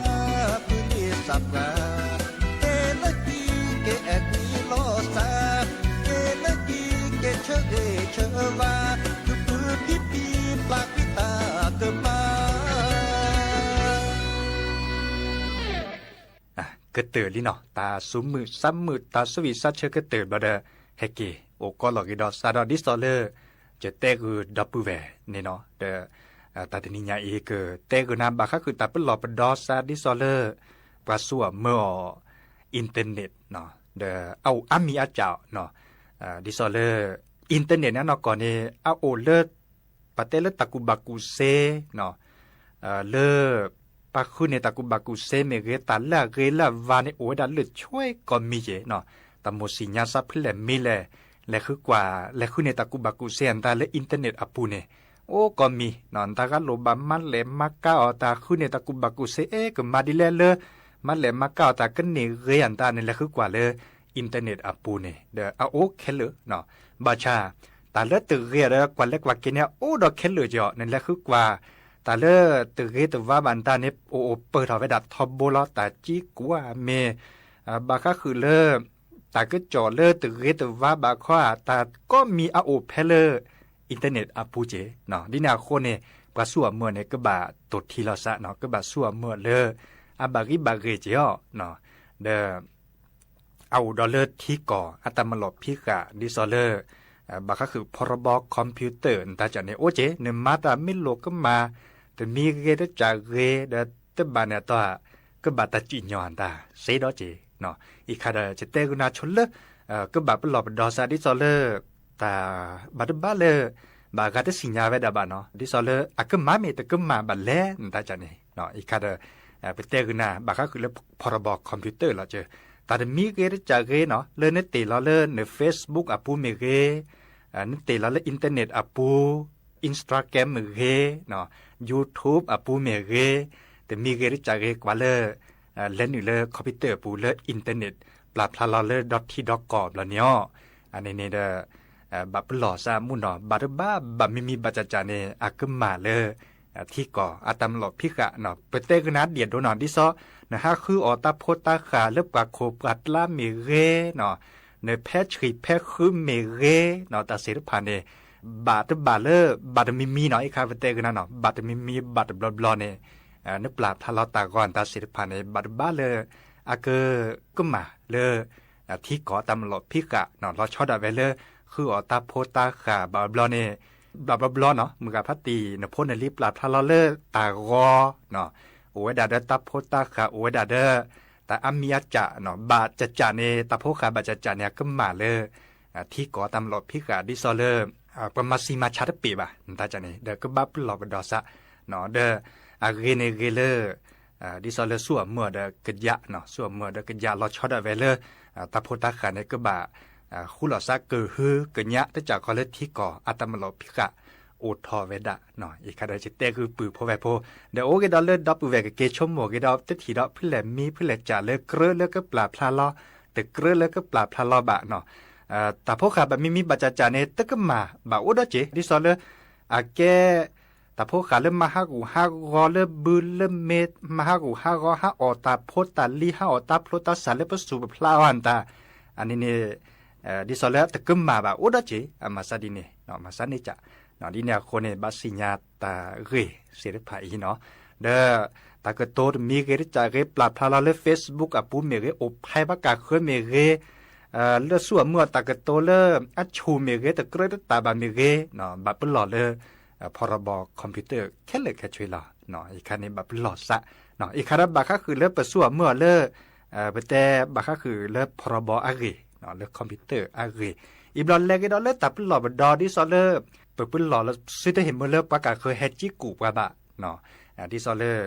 ဖုလ့ၤစၢ်ပှၤ, ကဲလၢဟံၣ်က့ၤအဲၣ်ကွံလီၤစၢ်, ကဲလၢဟံၣ်က့ၤဆၢဂ့ၤဆၢဝါ, ဖုဖုဖံဖံပျၢ်ကွံာ်တၢ်ကမၣ် ကတၢၢ်လံနီၤ, တၢ်သူၣ်မုာ်သးမုာ် တၢ်ဆိၣ်ဂ့ၤသးဆၢကတၢၢ်ဘျီဒီး ဟဲက့ၤအိၣ်ကီးလီၤဂ့ၤဒီးစးဒီးဒ်သိးလၢ ယတဲဂုာ်ဒီပုၢ်ဝဲၢ်န့ၣ်နီၤ, ဒီး တၢ်တနံၤညါအံၤ ကတဲဂုာ်နၤဘၣ်ဃးဃုာ်တၢ်ပလီၢ်ပဒီစးဒ်သိးလၢ ပှၤသူအီၤမၢအီၤ internet ဒီးအအိၣ်အါမံၤအါစှၤအီၤနီၤ, ဒ်သိးလၢ internet န့ၣ်အနီၢ်ကီၢ်န့ၣ် အအိၣ်လၢ ပတဲလၢတၢ်ကူၣ်ဘၣ်ကူၣ်စ့နီၤ, လၢ ပှၤဃုန့ၢ်တၢ်ကူၣ်ဘၣ်ကူၣ်စ့မ့ၢ်ဂ့ၤ တၢ်လၢအဂ့ၤလၢအဝါန့ၣ် အိၣ်ဝဲဒၣ်လၢာ်ဆိကိးမံၤက့ၤနီၤ, တၢ်မိၣ်ဆံၣ်ညါစးဖဲလဲၣ်မ့ၢ်လဲၣ်, လဲၤဃုကွၢ် လဲၤဃုန့ၢ်တၢ်ကူၣ်ဘၣ်ကူၣ်စ့အတၢ်လၢ internet အပူၤန့ၣ် အိၣ်ကိးမံၤနီၤ, တၢ်ဂၤလိၣ်ဘၣ်မၤလဲၢ်မၤကၤအီၤ တၢ်ဃုန့ၢ်တၢ်ကူၣ်ဘၣ်ကူၣ်စ့ အဲ ကမၤဒ်လဲၣ်လၢ မၤလဲၢ်မၤကၤအီၤတၢ်ကန့ၢ်ဂ့ၤအတၢ်န့ၣ် လဲၤဃုကွၢ်လၢ internet အပူၤန့ၣ် ဒီးအအိၣ်ခဲလၢာ်နီၤ, ဘၣ်ဆၣ် တၢ်လၢတဂ့ၤဒီးကွၢ်လဲၤကွၢ်က့ၤန့ၣ် အိၣ်ဒီးခဲလၢာ်က့ၤအီၤ နလဲၤဃုကွၢ် တၢ်လၢတဂ့ၤတဝါဘၣ်တၢ်န့ၣ် အိၣ်အိၣ်ပၢၢ်ထီၣ်ဝဲဒၣ်ထီဘိလီၤ, တၢ်ကံကွၢ်မ့ၢ် ဘၣ်ဃးဃုာ်လၢ တၢ်ကစီၣ်လၢတဂ့ၤတဝါဘၣ်ခီ တၢ်ကိးမံၤအအိၣ်ဖဲလၢ internet အပူၤက့ၤနီၤ, ဒ်န့ၣ်အဃိန့ၣ် ပှၤသူအီၤမၢန့ၣ် ကဘၣ်တိၢ်ထံလီၤစးနီၤ, ကဘၣ်သူအီၤမၢလၢ အဘၣ်ဂံၢ်ဘၣ်ဂ့ၤက့ၤအီၤနီၤ, ဒီး အအိၣ်ဒီးလၢထံကီၢ် အတၢ်မၤလီၤဖံးဃာ် ဒ်သိးလၢ ဘၣ်ဃးဃုာ် ဖီရီဘီ computer နတၢ်ကၢ်န့ၣ် အိၣ်က့ၤ နမၤတၢ်မ့ၢ်လိာ်ကမၣ် တမံၤဂ့ၤတကၢ်ဂ့ၤ ဒီးတဘၣ်န့ၣ်အတီၢ် ကဘၣ်တၢ်စံၣ်ညီၣ်အတၢ် စ့ဒီးက့ၤ အံၤခါဒီး ယတဲဂုာ်နၤဆိလၢ ကဘၣ်ပလီၢ်ပဒီစး ဒ်သိးလၢ တၢ်ဘၣ်တဘၣ်လၢ ဘၣ်ဂၤတသ့ၣ်ညါဝဲဒၣ်ဘၣ်နီၤ, ဒ်သိးလၢအကမၣ်မ့ၢ်တကမၣ်ဘၣ်လဲၣ် နတၢ်ကၢ်န့ၣ်, အံၤခါဒီး ပတဲဂုာ်နၤ ဘၣ်ဃးဃုာ်လၢ ဖီၣ်ထီၣ်ဘီၣ် computer လီၤကၢ, တၢ်တမံၤဂ့ၤတစၢ်ဂ့ၤနီၤ လၢနတ့ၢ်လီၤလၢန Facebook အပူၤမ့ၢ်ဂ့ၤ, နတ့ၢ်လီၤလၢ internet အပူၤ, Instagram မ့ၢ်ဂ့ၤ, YouTube အပူၤမ့ၢ်ဂ့ၤ, တမံၤဂ့ၤတစၢ်ဂ့ၤ ကွၢ်လၢ လဲၤနုာ်လၢ computer အပူၤလၢ internet ပျၢ်ဖျါလီၤလၢဒီထံဒီကီၢ်ဘျီန့ၣ်အီၤ, အန့ၣ်န့ၣ်ဒီး ဘၣ်ပလီၢ်စးမုၢ်နီၤ ဘၣ်တဘၣ် ဘၣ်မံမံဘၣ်ကၠးကၠးန့ၣ် အကမၣ်လၢ ထံကီၢ်အတၢ်မၤလီၢ်ဖံးဃာ်နီၤ, ပတဲဂုာ်နၤဒ်အဒိနီၤ ဒ်သိး နဟးဃုအီၣ်တၢ်ဖိတၢ်ဃၢ်လၢပှၤခိၣ်ပှၤကျါမ့ၢ်ဂ့ၤ, နဖဲဆှံဖဲဃုမ့ၢ်ဂ့ၤနီၤ တၢ်သ့ၣ်တဖၣ်န့ၣ် ဘၣ်တဘၣ်လၢ ဘၣ်တမံမံနီၤ အံၤခါပတဲဂုာ်နၤနီၤ ဘၣ်တမံမံဘၣ်တဘျီဘျီန့ၣ် နပျၢ်ဖျါလီၤတၢ်ဂီၤတၢ်သ့ၣ်တဖၣ်န့ၣ် ဘၣ်တဘၣ်လၢ အက ကမၣ်လၢ ထံကီၢ်တၢ်မၤလီၢ်ဖံးဃာ်နီၤ လီၤဆီဒၣ်ဝဲလၢ ဃုအီၣ်တၢ်ဖိတၢ်ဃၢ် ဘၣ်ဘျီန့ၣ် ဘၣ်ဘျီဘျီနီၤ မုၢ်ဂၤဖးတံၢ် နဖိနလံၤပျၢ်ဖျါလီၤလၢတၢ်ဂီၤ အိၣ်ဝဲဒၣ်ဒီးတၢ်ဖိတၢ်ဃၢ် အိၣ်ဝဲဒၣ်ဒီး တၢ်အါမံၤအါကၠးနီၤ ဘၣ်ကၠးကၠးန့ၣ် တၢ်ဖိဃၢ်ဘၣ်ကၠးကၠးန့ၣ် အကမၣ်လၢ ထံကီၢ်တၢ်မၤလီၢ်ဖံးဃာ် ဒ်သိးလၢ ပှၤမၤစံမၤဆါတပ့ၤဘၣ် နတၢ်ကၢ်န့ၣ် ဒီးကဘၣ်ပလီၢ်ပဒီစး ဒီးအဂ့ၤန့ၣ်ဂ့ၤလၢ ဒ်သိးလၢဆူၣ်အမုၢ်အီၤဒီးကယးနီၤ ဆူၣ်အမုၢ်အီၤဒီးကယးလီၤဆီဒၣ်ဝဲလၢ တၢ်ဖိတၢ်ဃၢ်န့ၣ် ကဘၣ် ဃူလီၤစးကဟုကညး တကးဃီလၢထံကီၢ်အတၢ်မၤလီၢ်ဖံးဃာ် အိၣ်ထီၣ်ဝဲဒၣ် အံၤခါဒီးယတဲဂုာ်ပုၢ်ဖိဝဲၢ်ဖိ ဒီးအိၣ်ဂ့ၤဒီးလၢဒီပုၢ်ဝဲၢ်ကက့ၤဆိကမိၣ်ဂ့ၤဒီး တထံၣ်ဒီးဖုလဲၣ်မံဖုလဲၣ်ကၠးလၢကြၢးလၢကပျၢ်ဖျါလီၤ တကြၢးလၢကပျၢ်ဖျါလီၤဘၣ်နီၤ တၢ်ဖိဃၢ်ဘၣ်မံမံဘၣ်ကၠးကၠးန့ၣ် တကမၣ်ဘၣ်အိၣ်ဒီးက့ၤ ဒ်သိးလၢ အကဲ တၢ်ဖိဃၢ်လၢမၤဟးဂူာ်ဟးဂီၤလၢဘုလၢမ့ၢ် မၤဟးဂူာ်ဟးဂီၤ ဟးအီၣ်တၢ်ဖိတၢ်လံၤ ဟးအီၣ်တၢ်ဖျိတၢ်ဆှးလၢပစူၢ်ပဖျါအီၤအတၢ် အန့ၣ်န့ၣ် ဒ်သိးလၢတကမၣ်ဘၣ်အိၣ်ဒီးက့ၤ အမၤစးဒ်န့ၣ် မၤစးန့ၢ်ကၠး ဒ်န့ၣ်အဃိန့ၣ် ဘၣ်စံၣ်ညါတၢ်ဂ့ၢ်သ့ၣ်တဖၣ်အံၤနီၤ ဒီး တၢ်ကတိၤတမံၤဂ့ၤတကးဂ့ၤ ပျၢ်ဖျါလီၤလၢ Facebook အပူၤမ့ၢ်ဂ့ၤ အိၣ်ဖျါဘၣ်ကးဃၢမ့ၢ်ဂ့ၤ လၢဆူၣ်အမုၢ်အီၤတၢ်ကတိၤလၢအဆူၣ်မ့ၢ်ဂ့ၤ တကြၢးတတၢ်ဘၣ်မ့ၢ်ဂ့ၤ ဘၣ်ပလီၢ်လၢ ဖီၣ်ထီၣ်ဘီၣ် computer ခဲလၢာ်ခဲဆ့လီၤ အံၤခါန့ၣ်ဘၣ်ပလီၢ်စး အံၤခါဒီးဘၣ်ဃးဃုာ်လၢပဆူၣ်အမုၢ်အီၤလၢ ပတဲဘၣ်ဃးဃုာ်လၢဖီၣ်ထီၣ်ဘီၣ်အဂ့ၢ် လၢ computer အဂ့ၢ် အံၤဘျီလဲၤဂ့ၤဒီးလၢတၢ်ပလီၢ်ပဒီဒ်သိးလၢ ပပလီၢ်လၢစုတဟ့ၣ်မုာ်လၢပှၤကးဃၢဟဲကံကူၣ်ပှၤဘၣ် ဒ်သိးလၢ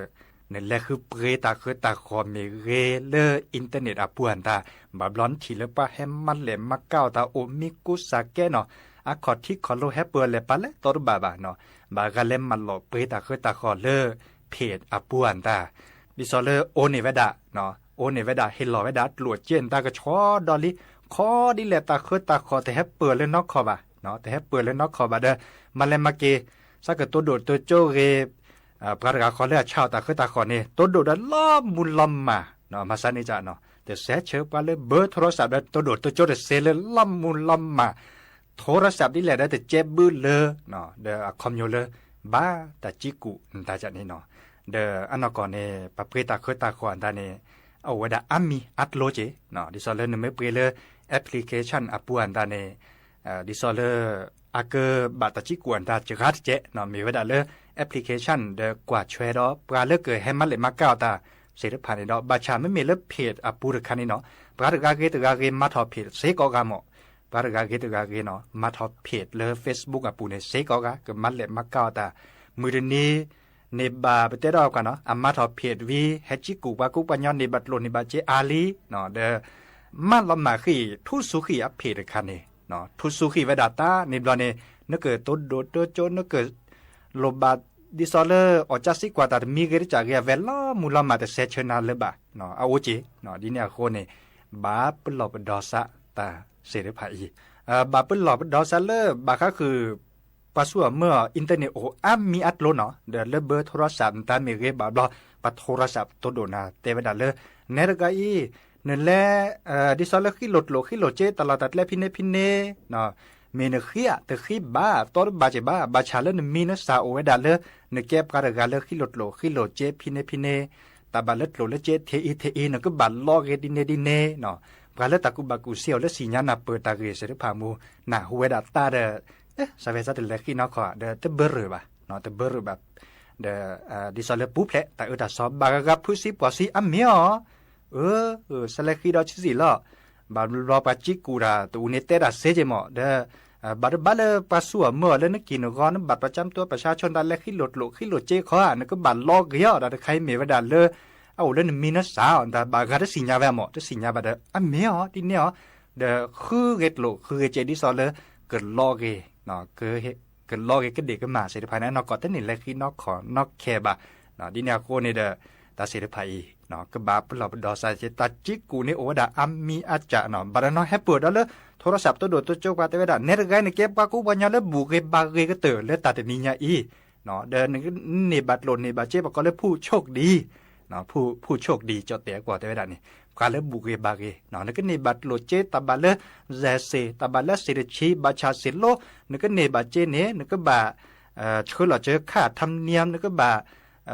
နလဲၤဃုပှ့ၤတၢ်ဃၢတၢ်ဃီၣ်မ့ၢ်ဂ့ၤလၢ internet အပူၤအတၢ် ဘၣ်ဘျီနထံၣ်လၢပှၤဟဲမၤလဲၢ်မၤကၤအီၣ်တၢ်အိၣ်မံကူစၢ်ကဲနီၤ အခီၣ်ထံးခီၣ်လိဟဲပၢၤလဲၤပာ်လဲၣ်တီတဘၣ်ဘၣ်နီၤ ဘၣ်ဂၤလဲၤမၤလီၢ်ပှ့ၤတၢ်ဃၢတၢ်ဃီၣ်လၢ page အပူၤအတၢ် ဒ်သိးလၢအိၣ်န့ၢ်ဝဲဒၣ် အိၣ်န့ၢ်ဝဲဒၣ် ဟ့ၣ်လီၤဝဲဒၣ်ကျိၣ်အစ့နတၢ်ကဆီဒီလံ ခီဒ်လဲၣ်တၢ်ဃၢတၢ်ဃီၣ်တဟဲပၢၤလၢနီၢ်ခီၣ်ဘၣ် တဟဲပၢၤလၢနီၢ်ခီၣ်ဘၣ်ဒီး မၤလဲၤမၤက့ၤ ဆၢကတိၤဒိၣ်တိၤကၠိဂ့ၤ ပှၤတဂၤဃီလၢအဆါအီၣ်တၢ်ဃၢတၢ်ဃီၣ်န့ၣ် တိၤဒိၣ်ဒီးလီၤမူလီၤမၢ် မၤစၢ်န့ၣ်ကၢ်နီၤ တစဲးဆၢပှၤလၢဘၢ โทรศัพท์ ဒီးတိၤဒိၣ်တိၤကၠိတစဲးလၢလီၤမူလီၤမၢ် โทรศัพท์ ဒ်လဲၣ်ဒီးတကဲဘုလၢ ဒီးအခီပညီလၢ ဘၣ်တၢ်ကံကူၣ်နတၢ်ကၢ်န့ၣ်နီၤ ဒီးအနီၢ်ကီၢ်န့ၣ် ပှၤပှ့ၤတၢ်ဃၢတၢ်ဃီၣ်အတၢ်န့ၣ် အအိၣ်ဝဲဒၣ်အါမံၤအါကျိၤက့ၤ ဒ်သိးလၢနမ့ၢ်ပှ့ၤလၢ application အပူၤအတၢ်န့ၣ် ဒ်သိးလၢ အကဘၣ်တၢ်ကံကူၣ်အတၢ်စှၤတကဲး မ့ၢ်ဝဲဒၣ်လၢ application ဒီးကွၢ်ဆွဲဒီးပှၤလၢကဟဲမၤလဲၢ်မၤကၤအီၣ်တၢ်သ့ၣ်တဖၣ်န့ၣ်ဒီး ဘၣ်ဆၣ်မ့မ့ၢ်လၢ page အပူၤတခါန့ၣ်နီၤ ပှၤတဂၤဂ့ၤတဂၤဂ့ၤမၤထီၣ် page စ့ၢ်ကီးဂၤမး ပှၤတဂၤဂ့ၤတဂၤဂ့ၤနီၤ မၤထီၣ် page လၢ Facebook အပူၤန့ၣ် စ့ၢ်ကီးဂၤ ကမၤလဲၢ်မၤကၤအီၣ်တၢ် မုၢ်တနံၤ န့ၣ်ဘၣ်ပတဲဒီးကွၢ်နီၤ အမၤထီၣ် page ဝံၤ ဟဲကံကူၣ်ပှၤကူပှၤညီန့ၢ်ဘၣ်ကျိၣ်န့ၢ်ဘၣ်စ့အါလံ ဒီး မၤလီၤမၢ်ဃံၣ် ထူၣ်စူၤဃံၣ်အ page တခါန့ၣ် ထူၣ်စူၤဃံၣ်ဝဲဒၣ်တၢ်န့ၣ်ဘျီန့ၣ် နကတိၤဒိၣ်တိၤကၠိ နက လိၣ်ဘၣ် ဒ်သိးလၢအီၣ်ကၢ်စံကွၢ်တၢ်တမံၤဂ့ၤတကးဂ့ၤ အဝဲလီၤမူလီၤမၢ်တစဲးဆၢနၤလၢၤဘၣ် အအိၣ်က့ၤ ဒ်န့ၣ်အဃိန့ၣ် ဘၣ်ပလီၢ်ပဒီစးတၢ်သ့ၣ်တဖၣ်အံၤ ဘၣ်ပလီၢ်ပဒီစးလၢဘၣ်ဃးဃုာ် ပှၤဆူၣ်အမုၢ်အီၤ internet အိၣ်အါမံၤအါကျိၤနီၤ ဒီးလၢဘၢ โทรศัพท์ နတၢ်မ့ၢ်ဂ့ၤဘၣ်ဘျီ ပှၤ โทรศัพท์ တိၤဒိၣ်နၤ တဲဝဲဒၣ်လၢ နဲတဂၤအံၤ နလဲၤ ဒ်သိးလၢဃံလိၢ်ကျိၣ်ဃံလိၢ်စ့ တၢ်လီၢ်တၢ်ကျဲဖဲန့ၣ်ဖဲန့ၣ် မ့ၢ်နဃံဧါ တဃံဘၣ် တီတဘၣ်က့ၤဘၣ် ဘၣ်ဆၣ်လၢနမံၤနစၢ်အိၣ်ဝဲဒၣ်လၢ နကဲပှၤတဂၤလၢဃံလိၢ်ကျိၣ်ဃံလိၢ်စ့ဖဲန့ၣ်ဖဲန့ၣ် တၢ်ဘၣ်လၢကျိၣ်လၢစ့ထဲအံၤထဲအံၤ နကဘၣ်လီဂ့ၤဒ်န့ၣ်ဒ်န့ၣ် ပှၤလၢတၢ်ကူၣ်ဘၣ်ကူၣ်စ့အီၤလၢစံၣ်ညါနၢ်ပၢၢ်တၢ်ဂ့ၢ်သ့ၣ်တဖၣ်မူ နၢ်ဟူဝဲဒၣ်တၢ်ဒီး စးဝဲစးတလဲၤဃံနီၢ်ခီၣ်ဒီးတဘၢရၢၢ်ဘၣ် တဘၢရၢၢ်ဘၣ် ဒီး ဒ်သိးလၢပူၤဖျဲးတၢ်အၢတၢ်သီ ဘၣ်ဂၤဂၤဖုးစံပှီၢ်စံအမ့ၢ်အီၤ အၢ စးလဲၤဃံဒီးဆံးဆံးလီၤ ဘၣ်ဘျီပှၤကံကူၣ်တၢ်တအူန့ၣ်တဲတၢ်စ့က့ၤမး ဒီး ဘၣ်တဘၣ်လၢပှၤစူၢ်အီၤမၢအီၤလၢနက့ၢ်နဂီၤ နဘၣ်ပှၤကၢမတူပှၤဆါဆိနတၢ်လဲၤဃံလိာ်ကျိာ်ဃံလိာ်စ့ခီဧါ နကဘၣ်လီဂ့ၤအီၤဒီးတခါအံၤမ့ၢ်ဝဲဒၣ်လၢ အအိၣ်လၢနမံၤနစၢ်အီၤ တၢ်ဘၣ်ဂၤတသ့ၣ်ညါဝဲမး တသ့ၣ်ညါဘၣ်ဒီး အမ့ၢ်အီၤဒ်န့ၣ်အီၤ ဒီးဃုဂ့ၤကျိာ်ဃုဂ့ၤစ့ဒ်သိးလၢ ကလီဂ့ၤ ကလီဂ့ၤကဒ့ၣ်ကမၣ်သ့ၣ်တဖၣ်န့ၣ် အနီၢ်ကီၢ်တန့ၢ်လဲၤဃံနီၢ်ခီၣ်နီၢ်ခဲဘၣ်. ဒ်န့ၣ်အဃိန့ၣ်ဒီး တၢ်သ့ၣ်တဖၣ်အံၤ ကဘၣ်ပလီၢ်ပဒီစး တၢ်ကံကူၣ်န့ၣ်အိၣ်ဝဲဒၣ်အါမံၤအါကၢ်နီၤ ဘၣ်တနီၤဟဲပၢၢ်ဒီးလၢ ထိရစး ပတိၢ်ဒိၣ်တိကၠိပှၤတဲဝဲဒၣ် နဲတဂၤနကဲပှၤကူပှၤကညီလၢဘူၣ်ဂ့ၤဘၣ်ဂ့ၤကတၢၢ်လၢတၢ်တနံၤညါအံၤ ဒီးနကန့ၢ်ဘၣ်ကျိာ်န့ၢ်ဘၣ်စ့ ပှၤကိးလၢ ผู้โชคดี ผู้โชคดี ကၠီၣ်တဲာ်အကွီၢ်တဲဝဲဒၣ်န့ၣ် ပှၤလၢဘူၣ်ဂ့ၤဘၣ်ဂ့ၤ နကန့ၢ်ဘၣ်ကျိာ်စ့ တၢ်ဘၣ်လၢ စဲးစ့ၣ် တၢ်ဘၣ်လၢစ့ၣ်တဆံ ဘၣ်ဆၣ်စ့ၣ်လိ နကန့ၢ်ဘၣ်စ့န့ၣ် နကဘၣ် ဆှၢလီၤစၢၤ ค่าธรรมเนียม နကဘၣ်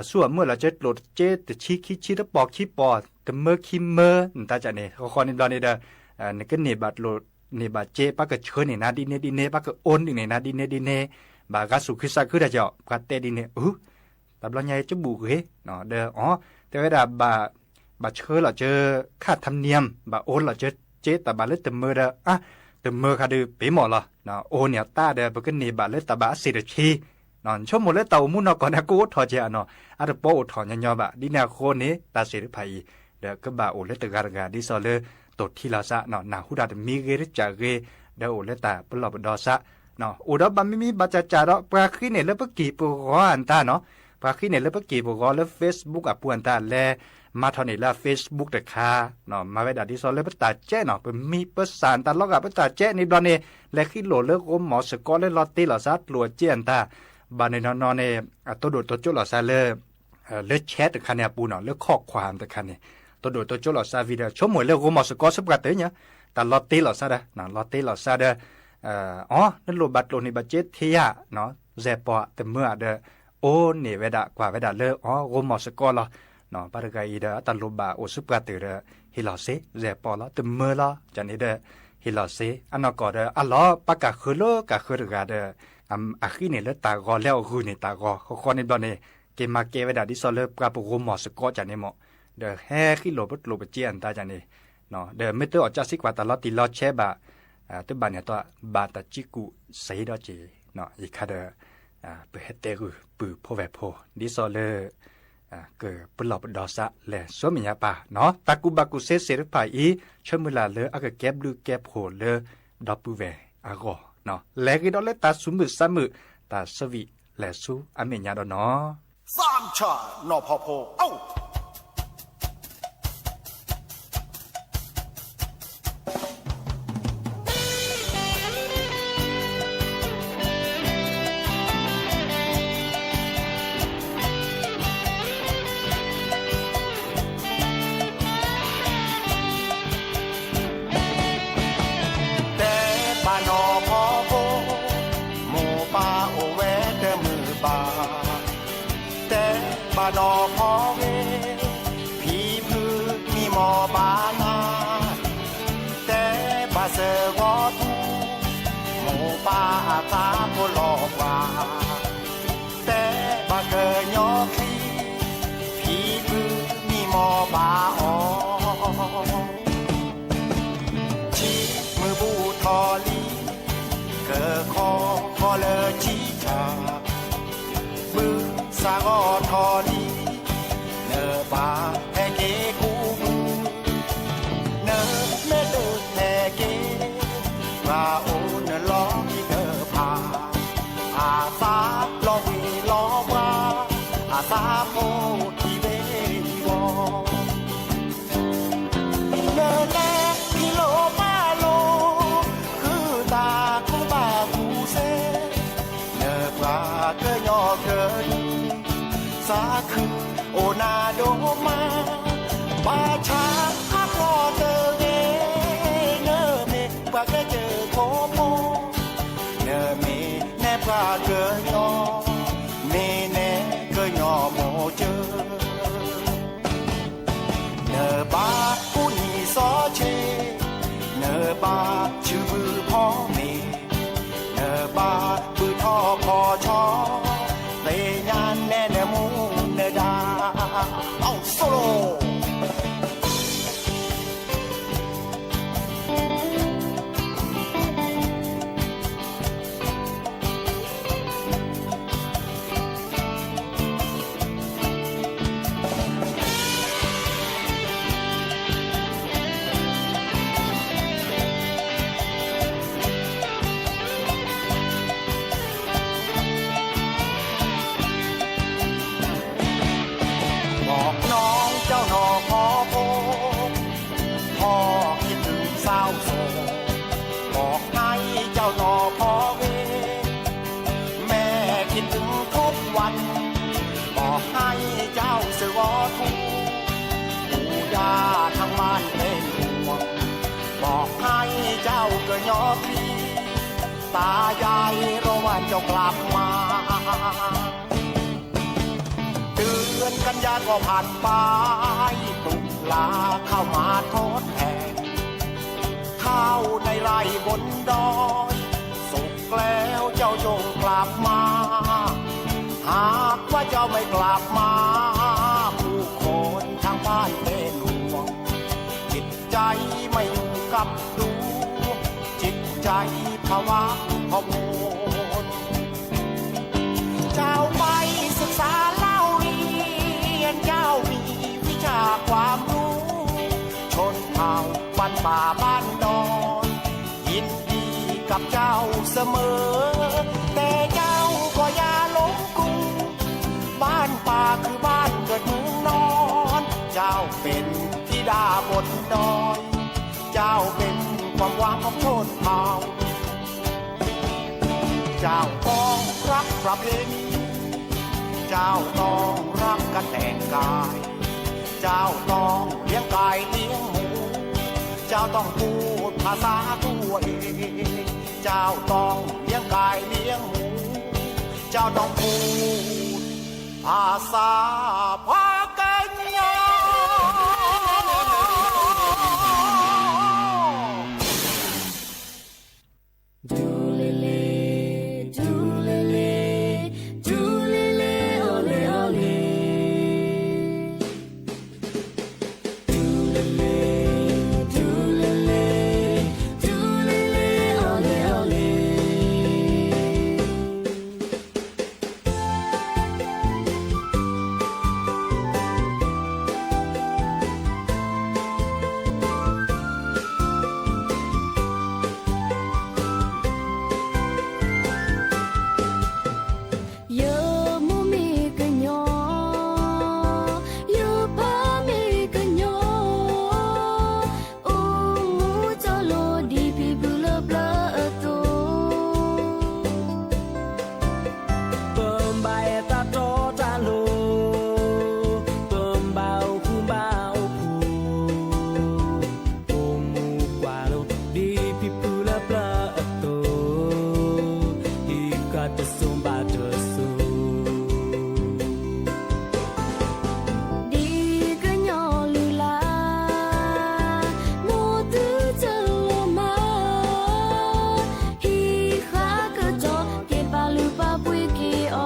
စူၢ်အမၢလီၤစၢၤကျိာ်စ့တဆံခံဆံ တပီၢ်ခံပီၢ် တမၢခံမၢ နတၢ်ကၢ်န့ၣ် ဃီဃီန့ၣ်ဘျီန့ၣ်ဒီး နကန့ၢ်ဘၣ်ကျိာ်န့ၢ်ဘၣ်စ့ ပှၤကဆှၢန့ၢ်နၤဒ်န့ၣ်ဒ်န့ၣ် ပှၤကအိၣ်န့ၢ်နၤဒ်န့ၣ်ဒ်န့ၣ် ဘၣ်ဂၤသူၣ်ခုသးခုတၢ်ကၢ် ပှၤတဲဒ်န့ၣ် အ တဘျီညါအံၤကဘူၣ်ဂ့ၤ ဒီး အ တဲဝဲဒၣ် ဘၣ်ဆှၢလီၤစၢၤ ค่าธรรมเนียม ဘၣ်အိၣ်လီၤစၢၤစ့ တၢ်ဘၣ်လၢတမၢဒီး အ တမၢဃာ်ဒုးပ့ၤမီၢ်လီၤ အိၣ်န့ၢ်အတၢ်ဒီး ပကန့ၢ်ဘၣ်လၢတၢ်ဘၣ်အစ့ၣ်တဆံ နဆိကမိၣ်လၢတၢ်အိၣ်မူနီၢ်ကီၢ်န့ၣ် ကအိၣ်ထီၣ်ကဲနီၤ အတပီအိၣ်ထီၣ်ညီညီဘၣ် ဒ်န့ၣ်အဃိန့ၣ် တၢ်သ့ၣ်တဖၣ်အံၤ ဒီးကဘၣ်အိၣ်လၢတဂၤတဂၤ ဒ်သိးလၢ တိၢ်ထံလီၤသး နၢ်ဟူတၢ်တမံၤဂ့ၤတကၢ်ဂ့ၤ ဒီးအိၣ်လၢတၢ်ပလီၢ်ပဒီသး အိၣ်ဒီးဘၣ်မံမံဘၣ်ကၢ်ကၢ်ဒီး ပှၤဃံန့ၢ်လၢပက့ၢ်ပဂီၤအတၢ်နီၤ ပှၤဃံန့ၢ်လၢပက့ၢ်ပဂီၤလၢ Facebook အပူၤအတၢ်လဲၤ မၤထီၣ်န့ၢ်လၢ Facebook တခါ မၤဝဲဒၣ်ဒ်သိးလၢပတၢ်ကဲနီၤ ပမံပစၢ်တၢ်လီၤဂာ်ပတၢ်ကဲန့ၣ်ဘျီန့ၣ် လဲၤဃံလိာ်လၢဂိမီၢ်စကီလၢလီၤတ့လီၤသးကျိာ်အစ့အတၢ် ဘၣ်န့ၣ်နီၤနီၤန့ၣ် အတိၢ်ဒိၣ်တိကၠိလီၤသးလၢ လၢ chat တခါန့ၣ်အပူၤနီၤ လၢ ข้อความ တခါန့ၣ် တိၢ်ဒိၣ်တိကၠိလီၤသးဝံၤဒီး ဆိကမိၣ်လၢဂိမီၢ်စကီ ဆၢပှၤတၢၢ်ညါ တၢ်လီၤတ့လီၤသးဒီး လီၤတ့လီၤသးဒီး အ နလိၣ်ဘၣ်ကျိာ်န့ၢ်ဘၣ်စ့ထံယါ စဲးပီၢ်တမၢဧါဒီး အိၣ်န့ၢ်ဝဲဒၣ်ကွၢ်ဝဲဒၣ်လၢ အ ဂိမီၢ်စကီလီၤ ဘၣ်တဂၤအံၤဒီး အတၢ်လိၣ်ဘၣ်အိၣ်ဆူပှၤတၢၢ်ဒီး ဟ့ၣ်လီၤစ့ စဲးပီၢ်လီၤ တမၢလီၤ ကန့ၣ်ဒီး ဟ့ၣ်လီၤစ့ အနီၢ်ကီၢ်ဒီး အလီၤပၢ်ကၢ်ဃုာ်လၢကၢ်ဃုာ်တဂၤဒီး အဃံန့ၢ်လၢတၢ်ဂီၤ လဲၤအီၣ်ဂုာ်န့ၢ်တၢ်ဂီၤ ဃီဃီန့ၣ်ဘျီန့ၣ် က့ၤမၤကဲဝဲဒၣ်ဒ်သိးလၢပှၤပဂိမီၢ်စကီကန့ၣ်မး ဒီးဟဲဃံလိာ်ပကျိာ်ပစ့အတၢ်ကန့ၣ် ဒီးမ့ၢ်တအီၣ်ကၢ်စံးကွၢ်တၢ်လီၤတံၢ်လီၤဆဲးဘၣ် တဘၣ်န့ၣ်အတီ ဘၣ်တၢ်ကံကူၣ်စ့ဒီးက့ၤ ယခါဒီး ပဟဲတဲဂုာ်ပုၢ်ဖိဝဲၢ်ဖိ ဒ်သိးလၢ ကပလီၢ်ပဒီသးလဲၤဆူမဲာ်ညါပၢ်နီၤ တၢ်ကူၣ်ဘၣ်ကူၣ်သ့သ့ၣ်တဖၣ်အံၤ ဆၢမုၢ်လၢ်လၢအကကဲဘျုးကဲဖှိၣ်လၢ ဒီပုၢ်ဝဲၢ်အဂီၢ် လဲၤဂ့ၤဒီးလၢတၢ်သူၣ်မုာ်သးမုာ် တၢ်ဆၢဝံၤလဲၤဆူအမဲာ်ညါဒီးနီၤ သးဆၣ်နီၢ်ဖီဖိ အိၣ် တဲဘၣ်နီၢ်ဖီဖိ မိၢ်ပၢ်အိၣ်ဝဲတမုာ်ဘၣ် တဲဘၣ်နီၢ်ဖီဂ့ၤ ဖံဖုမံမီၢ်ဘၣ်နၤ တဲဘၣ်စၢၤဂီၤထူ မိၢ်ပၢ်အသးဖိလီၤပှၤ တဲဘၣ်ကညီချံ ဖံဖုမံမီၢ်ဘၣ်အီၤ ဆံမုၢ်ဘူၣ်ထီၣ်လံ ကခီဃီလၢဆံဆၣ် ဘုစၢ်ဂီၤထီၣ်လံ နဘၣ်ဟဲက့ၤကူမုၢ် နမ့ၢ်တဟဲက့ၤ ပှၤအိၣ်နလီၤကံၢ်တဖၣ် အသးလီၤဝ့ၤလီၤဝါ အသးဖိထံၣ်ဝ့ၤဝီၤ နလဲၤဖံးလိာ်ဘၣ်လိာ် ဃုသးကူၣ်ဘၣ်ကူၣ်သ့ နပှၤကညီကဒု သးခုအိၣ်နၤဒိၣ်မး ဘၣ်ဆၣ်အါဘျီတဂ့ၤ နမ့ၢ်ပှၤကစၢၢ်ခိၣ်ဖိ နမ့ၢ်နဲပှၤကညီ မ့ၢ်နဲကညီမိၢ်ကၢ နဘၣ်ကူၣ်နံၤစီဆ့ နဘၣ်ဆူဘုဖီမ့ၤ နဘၣ်ဘုထီၣ်ဖီဆီ သ့ၣ်ညါနဲနမူနဒါ အိၣ်ဆိလိ บอกให้เจ้าเสือวอทู ปู่ย่าทางบ้านเป็นห่วง บอกให้เจ้ากระยอพี ตายายรอวันเจ้ากลับมา เดือนกันยาก็ผ่านไป ตุลาเข้ามาทดแทน ข้าวในไร่บนดอย สุกแล้วเจ้าจงกลับมา หากว่าเจ้าไม่กลับมา ผู้คนทางบ้านเป็นห่วง จิตใจไม่อยู่กับตัว จิตใจผวาพะวง เจ้าไปศึกษาเล่าเรียน เจ้ามีวิชาความรู้ ชนเผ่าบ้านป่าบ้านดอย ยินดีกับเจ้าเสมอ แต่เจ้าก็อย่าหลงกล บ้านป่าคือบ้านเกิดเมืองนอน เจ้าเป็นธิดาบนดอย เจ้าเป็นความหวังของชนเผ่า เจ้าต้องรักประเพณี เจ้าต้องรักการแต่งกาย เจ้าต้องเลี้ยงไก่เลี้ยงหมู เจ้าต้องพูดภาษาตัวเอง เจ้าต้องเลี้ยงไก่เลี้ยงหมู เจ้าต้องพูดภาษาพากัญญา ယမိၢ်မ့ၢ်ကညီ, ယပၢ်မ့ၢ်ကညီ, အိၣ်မူကၠီလိၤဒ်ဖံဖုလၢပျၢၤအသိး, ပဘၣ်အဲၣ်တၢ်တီတၢ်လိၤ, ပဘၣ်အိၣ်ဃူဘၣ်အိၣ်ဖှိၣ်, အိၣ်မူကွၢ်လိၤဒ်ဖံဖုလၢပျၢၤအသိး, ဟံးဃာ်တစိၤဘၣ်တစိၤ ဒ်ကညီလုၢ်လၢ်, မိၢ်သုကလိၤမး, ဟံးဃာ်ကစီၤ က့ၤပာ်လုၢ်ပာ်ပှ့ၤက့ၤအီၤ,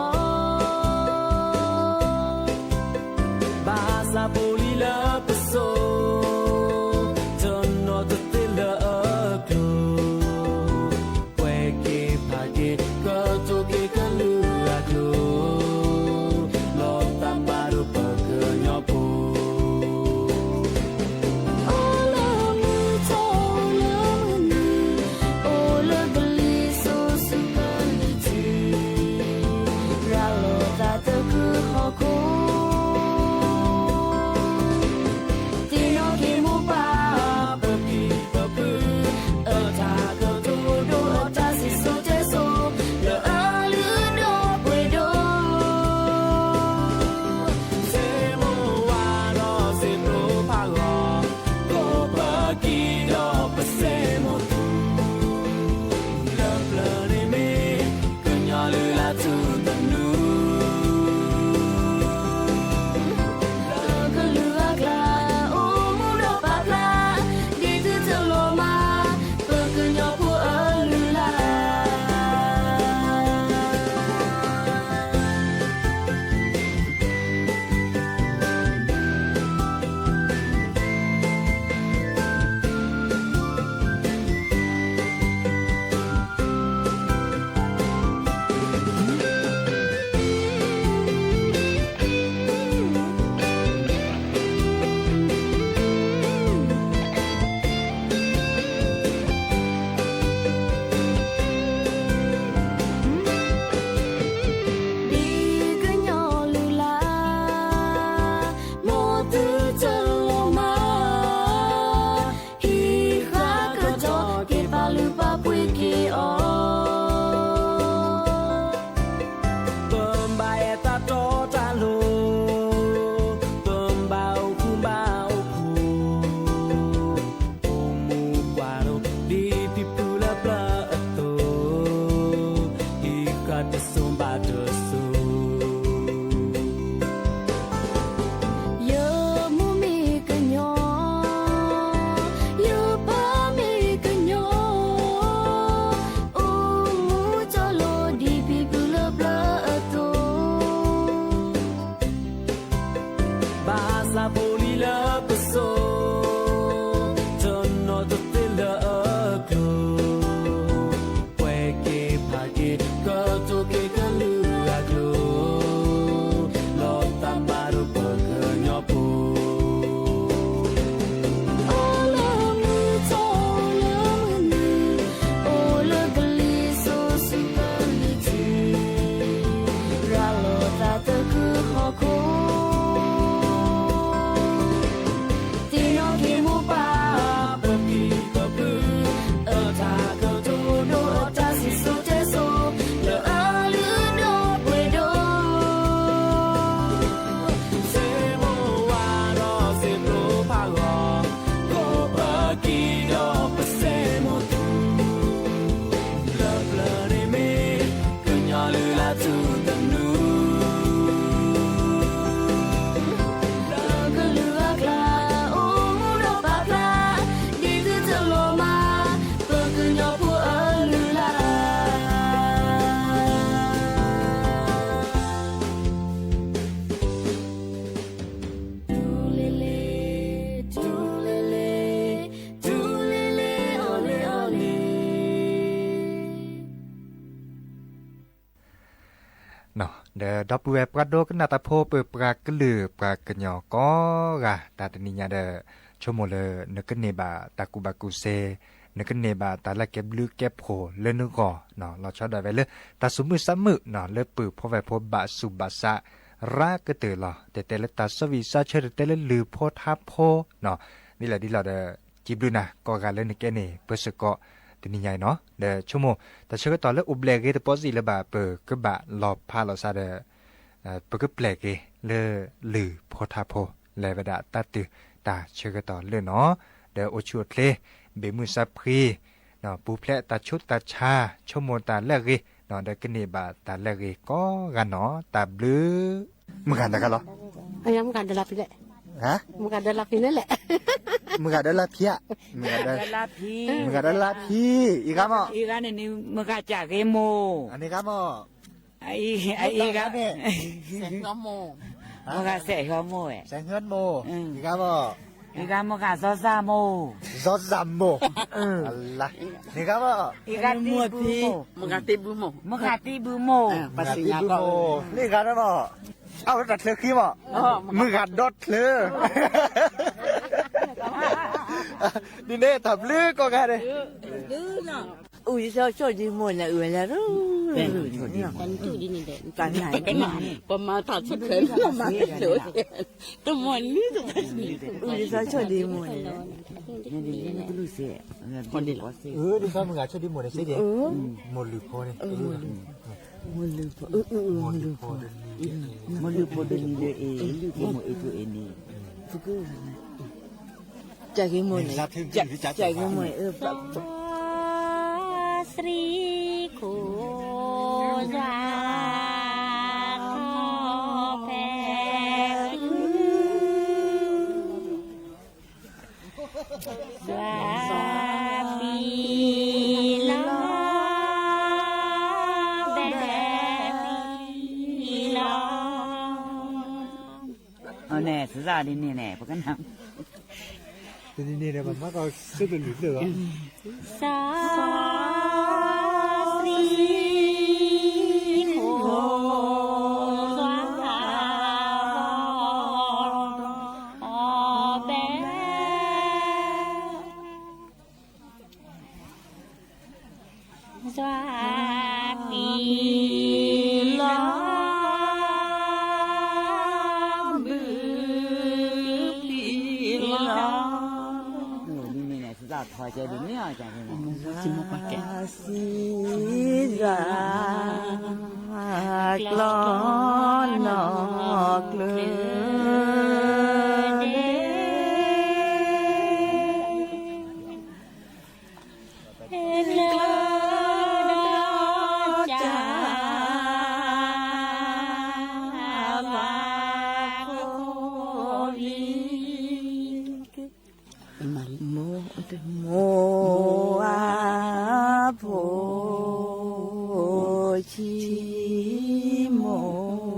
ဘၣ်ဆၣ်ဖိလံၤလၢပစိၤ, တနီၤတသ့လၢအကျိၤ, ကွဲးက့ၤဖးက့ၤ ကတိၤက့ၤကလုာ်အကျိၤ, လီၤသးဘၣ်ဒိပကညီဖိ အိၣ်လၢမုၢ်ထီၣ်အိၣ်လၢမုၢ်နုာ်, အိၣ်လၢကလံၤစိးဆူကလံၤထံး, ရၤလီၤသးသကုၤဟီၣ်ခိၣ် လၢပစိၤ, တနီၤတသ့လၢအကျိၤ, ပှဲၤက့ၤဖးက့ၤ ကတိၤက့ၤကလုာ်အကျိၤ, လီၤသးဘၣ်ဒိပှၤကညီဖိ အိၣ်လၢကလံၤစိးဆူကလံၤထံး, ရၤလီၤသးသကုၤဟီၣ်ခိၣ်, သ့ၣ်နီၣ်က့ၤမိၢ်ပၢ်ပဖံပဖု, အတၢ်ကတိၤဒိအတၢ်စံၣ်စိၤတဲစိၤ, လၢအလုၢ်ဒိၣ်ပှ့ၤဒိၣ် စ့မိၢ်ဝါဒီးစ့ဖျိဖးဂီၤ, ကိးပက့ၤဒီးပစ့မိၢ်သူ, လၢပျၢၤန့ၣ်မ့ၢ် ကညီလုၢ်လၢ်ထူသနူ, လၢကလုာ်အကျါ အိၣ်မူဒီးပာ်ဖျါ, ဒ်သုတလိၣ်မၤ ပကညီဖိအလုၢ်လၢ် တူၢ်လ့လ့, တူၢ်လ့လ့, တူၢ်လ့လ့, အိၣ်လ့အိၣ်လ့. ဒီပုၢ်ဝဲၢ်ပှၤဒိကနၣ်တၢ်ဖိပှၤကလုာ်ပှၤကညီကိးဂၤ တၢ်တနံၤညါဒီး ဆိကမိၣ်လၢနကန့ၢ်ဘၣ်တၢ်ကူၣ်ဘၣ်ကူၣ်သ့, နကန့ၢ်ဘၣ်တၢ်လၢကဲဘျုးကဲဖှိၣ်လၢနဂီၢ်, လီၤဆီဒၣ်ဝဲလၢ တၢ်သူၣ်မုာ်သးမုာ် လၢပုၢ်ဖိဝဲၢ်ဖိဘၣ်ဆူးဘၣ်ဆါ ရၤကတၢၢ်လီၤ. တတဲလၢတၢ်ဆီၣ်ဘံၣ်ဆီၣ်ဆၢ တတဲလၢလုၢ်ဖိထါဖိ, ဒ်လဲၣ်ဒ်လဲၣ်ဒီး စံးဘျုးနၤ ကိးဂၤလၢနကဲန့ၣ်ပၢဆၢကီး တနံၤညါအံၤနီၤ, ဒီးဆိကမိၣ် တၢ်ဆၢကတီၢ်လၢအိၣ်ဘျဲၣ်ဂ့ၤတပီစံးလၢၤဘၣ် ပကဘၣ်လီၤဖးလီၤစးဒီး ပကပျဲၢ်က့ၤလၢလုၢ်ဖိထါဖိ လဲၤဝဲဒၣ်တၢ်တုၤတၢ်ဆၢကတီၢ်လၢနီၤ, ဒီးအိၣ်ဆူၣ်အိၣ်ချ့ ဘၣ်မုာ်စၢ်ဖှံ, ပူၤဖျဲးတၢ်ဆူးတၢ်ဆါ, ဆိကမိၣ်တၢ်လၢအဂ့ၤ, ဒီးကန့ၢ်ဘၣ်တၢ်လၢအဂ့ၤကိးဂၤနီၤ, တၢ်ဘျုး မုၢ်ဂၤတဂၤလီၤ, မုၢ်ဂၤဒီးလါဖံလဲၣ်, မုၢ်ဂၤဒီးလါဖံဧါ, မုၢ်ဂၤဒီးလါဖံ, အံၤဂၤမီၢ်, အံၤဂၤန့ၣ် မုၢ်ဂၤကၠးဂ့ၤမိၢ်, အန့ၣ်ဂၤမီၢ် အံၤဂၤ, မုၢ်ဂၤစဲးဟီမိၢ်ဝဲ, အံၤဂၤမီၢ်, အံၤဂၤမုၢ်ဂၤစီၤစၢ်မိၢ်, စီၤစၢ်မိၢ်, န့ၣ်ဂၤမီၢ်, အံၤဂၤတံဘုမိၢ်, မုၢ်ဂၤတံဘုမိၢ်, မုၢ်ဂၤတံဘုမိၢ်, န့ၣ်ဂၤမီၢ်, အဝဲတၢ်ချၢဃံမီၢ်, မုၢ်ဂၤဒီချၢ ဒ်န့ၣ်တၢ်ဘျုးကိးဂၤဒဲး, အိၣ်ယသီဆိၣ်ဒံးမိၢ်န့ၣ် အုၣ်ဝဲလၢရူၢ်ရူၢ်န့ၣ်, ပမၤတၢ်ဆိၣ်ထွဲလၢမၤတၢ်ဆိၣ်, တမီၢ်လံ, အိၣ်ယသီဆိၣ်ဒံးမိၢ်န့ၣ်, ဒ်သိးမုၢ်ဂၤဆိၣ်ဒံးမိၢ်န့ၣ်စ့ၢ်ကီး, မိၢ်လုၢ်ဖိန့ၣ်, မိၢ်လုၢ်ဖိ, မိၢ်လုၢ်ဖိ, မိၢ်လုၢ်ဖိတနံၤဒီးအ့ၣ်, လုၢ်ဖိမိၢ်အ့ၣ်ဖိအ့ၣ်န့ၣ်, ကၠးက့ၤမိၢ်န့ၣ်, ကၠးက့ၤမိၢ်န့ၣ်, သရံခိၣ်, ယွၤခီဖဲ, ယွၤပျံၤလီၤ, ဘဲပျံၤလီၤ. န့ၣ် စစၢ်ဒ်န့ၣ်န့ၣ် ပကနၣ်, တနံၤန့ၣ်ဒီး ပမၤကီၢ်ဆိကလုာ်လၢာ်လီၤ, စီၤသရံခိၣ်, ယွၤပျံၤ ယွၤဘုပျံၤလီၤ. ဒ်န့ၣ်န့ၣ် စစၢ်ထီၣ်ကဲဒ်န့ၣ်, စံးယွၤကျီနီၢ်ကျၢၤ ကျၢၤဒီးကၢ် မိၢ်, မိၢ်ဧါ, ဖိဆံးမိၢ်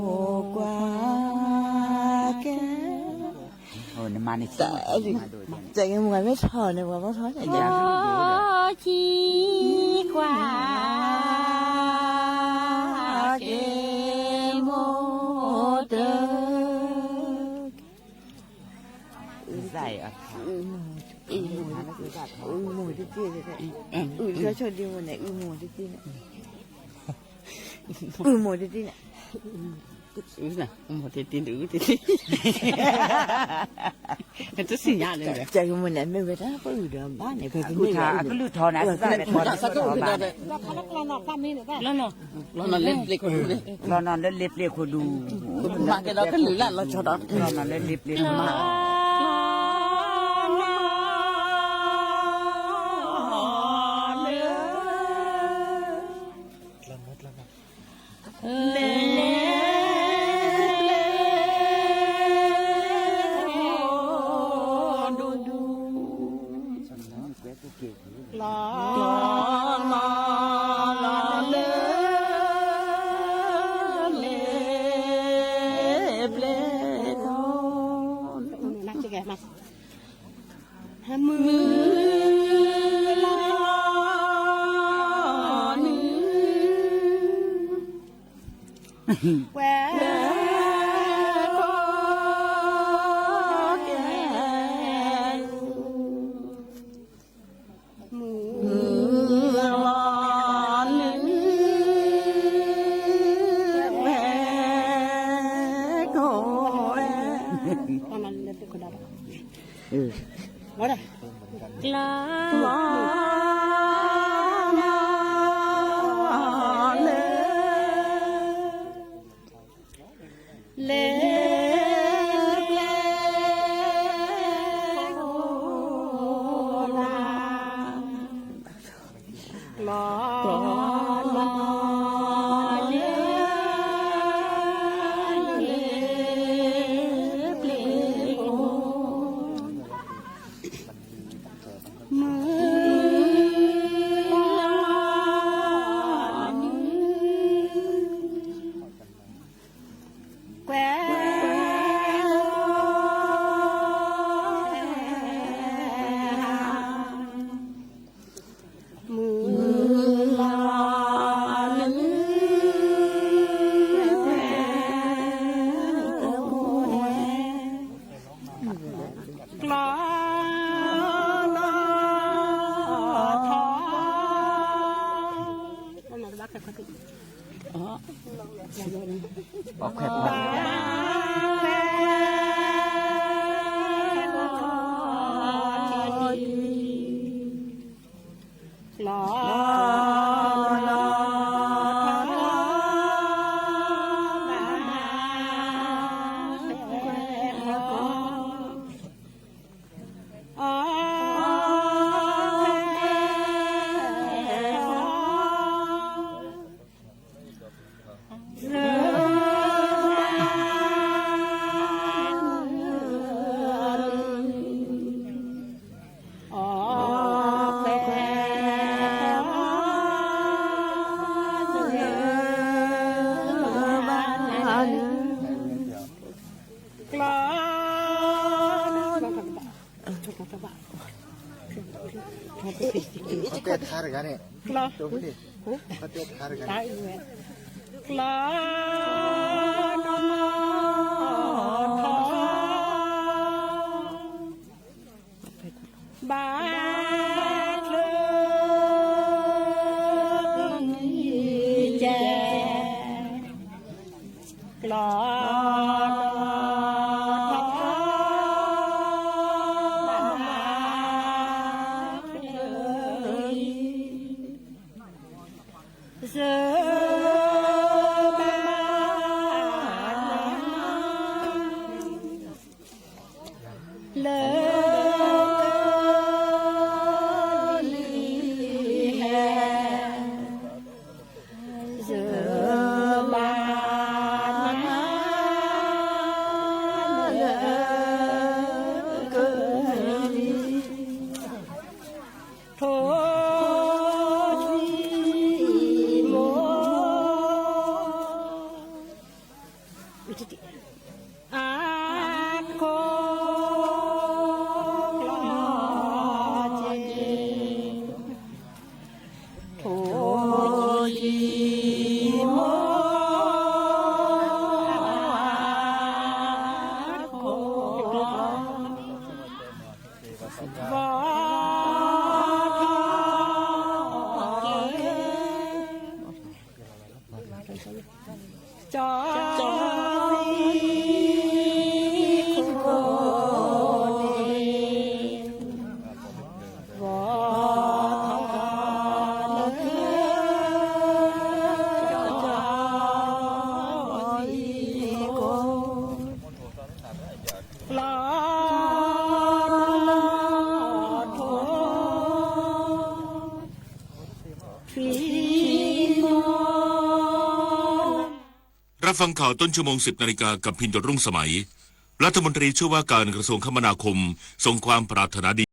မၤန့ၣ် ကဲက့ၤမုၢ်ဂၤမ့ၢ်ထီၣ်န့ၣ် ပှၤဘီထီၣ်န့ၣ် ထီၣ်ခံကွၢ် က့ၤမိၢ်တ အုမိၢ်တက့ၢ် အုလီၤဆီဒ်မိၢ်န့ၣ် အုမိၢ်တက့ၢ်န့ၣ် အုမိၢ်တက့ၢ်န့ၣ် အုမိၢ်တက့ၢ် တစံၣ်ညါလၢ ကဲက့ၤမိၢ်န့ၣ် မ့ၢ်ဝဲဒၣ်ပှၤအုဒီးဘၣ်န့ၣ် ပကမ့ၢ် အကလုၢ်ထီန့ၣ် အသၣ်လဲၤထီန့ၣ် ကလုၢ်ထီဘၣ်န့ၣ် လီၤနီၢ်လၢလ့ပျ့ၢ်ခိၣ်ဒူ မၤကဲဒီးကလုၢ်လၢလီၤဆီဒီး လီၤနီၢ်လၢလ့ပျ့ၢ်ခိၣ်ဒူ လီၤလၢ လ့ပျ့ၢ်ခိၣ် မုၢ်လီၤ လၢ လ့ပျ့ၢ် လီၤ လီၤ လၢ လ့ပျ့ၢ် မုၢ် ကွဲ မုၢ် ကျီ ကျီ ဘါထုကဖၣ် ကျီ စၢဘါ လၢ လံၤဟဲ စၢဘါ လၢ က ထိ မိ အါ ခိ รับฟังข่าวต้นชั่วโมง สิบนาฬิกา กับพินโตรุ่งสมัย รัฐมนตรีช่วยว่าการกระทรวงคมนาคม ส่งความปรารถนาดี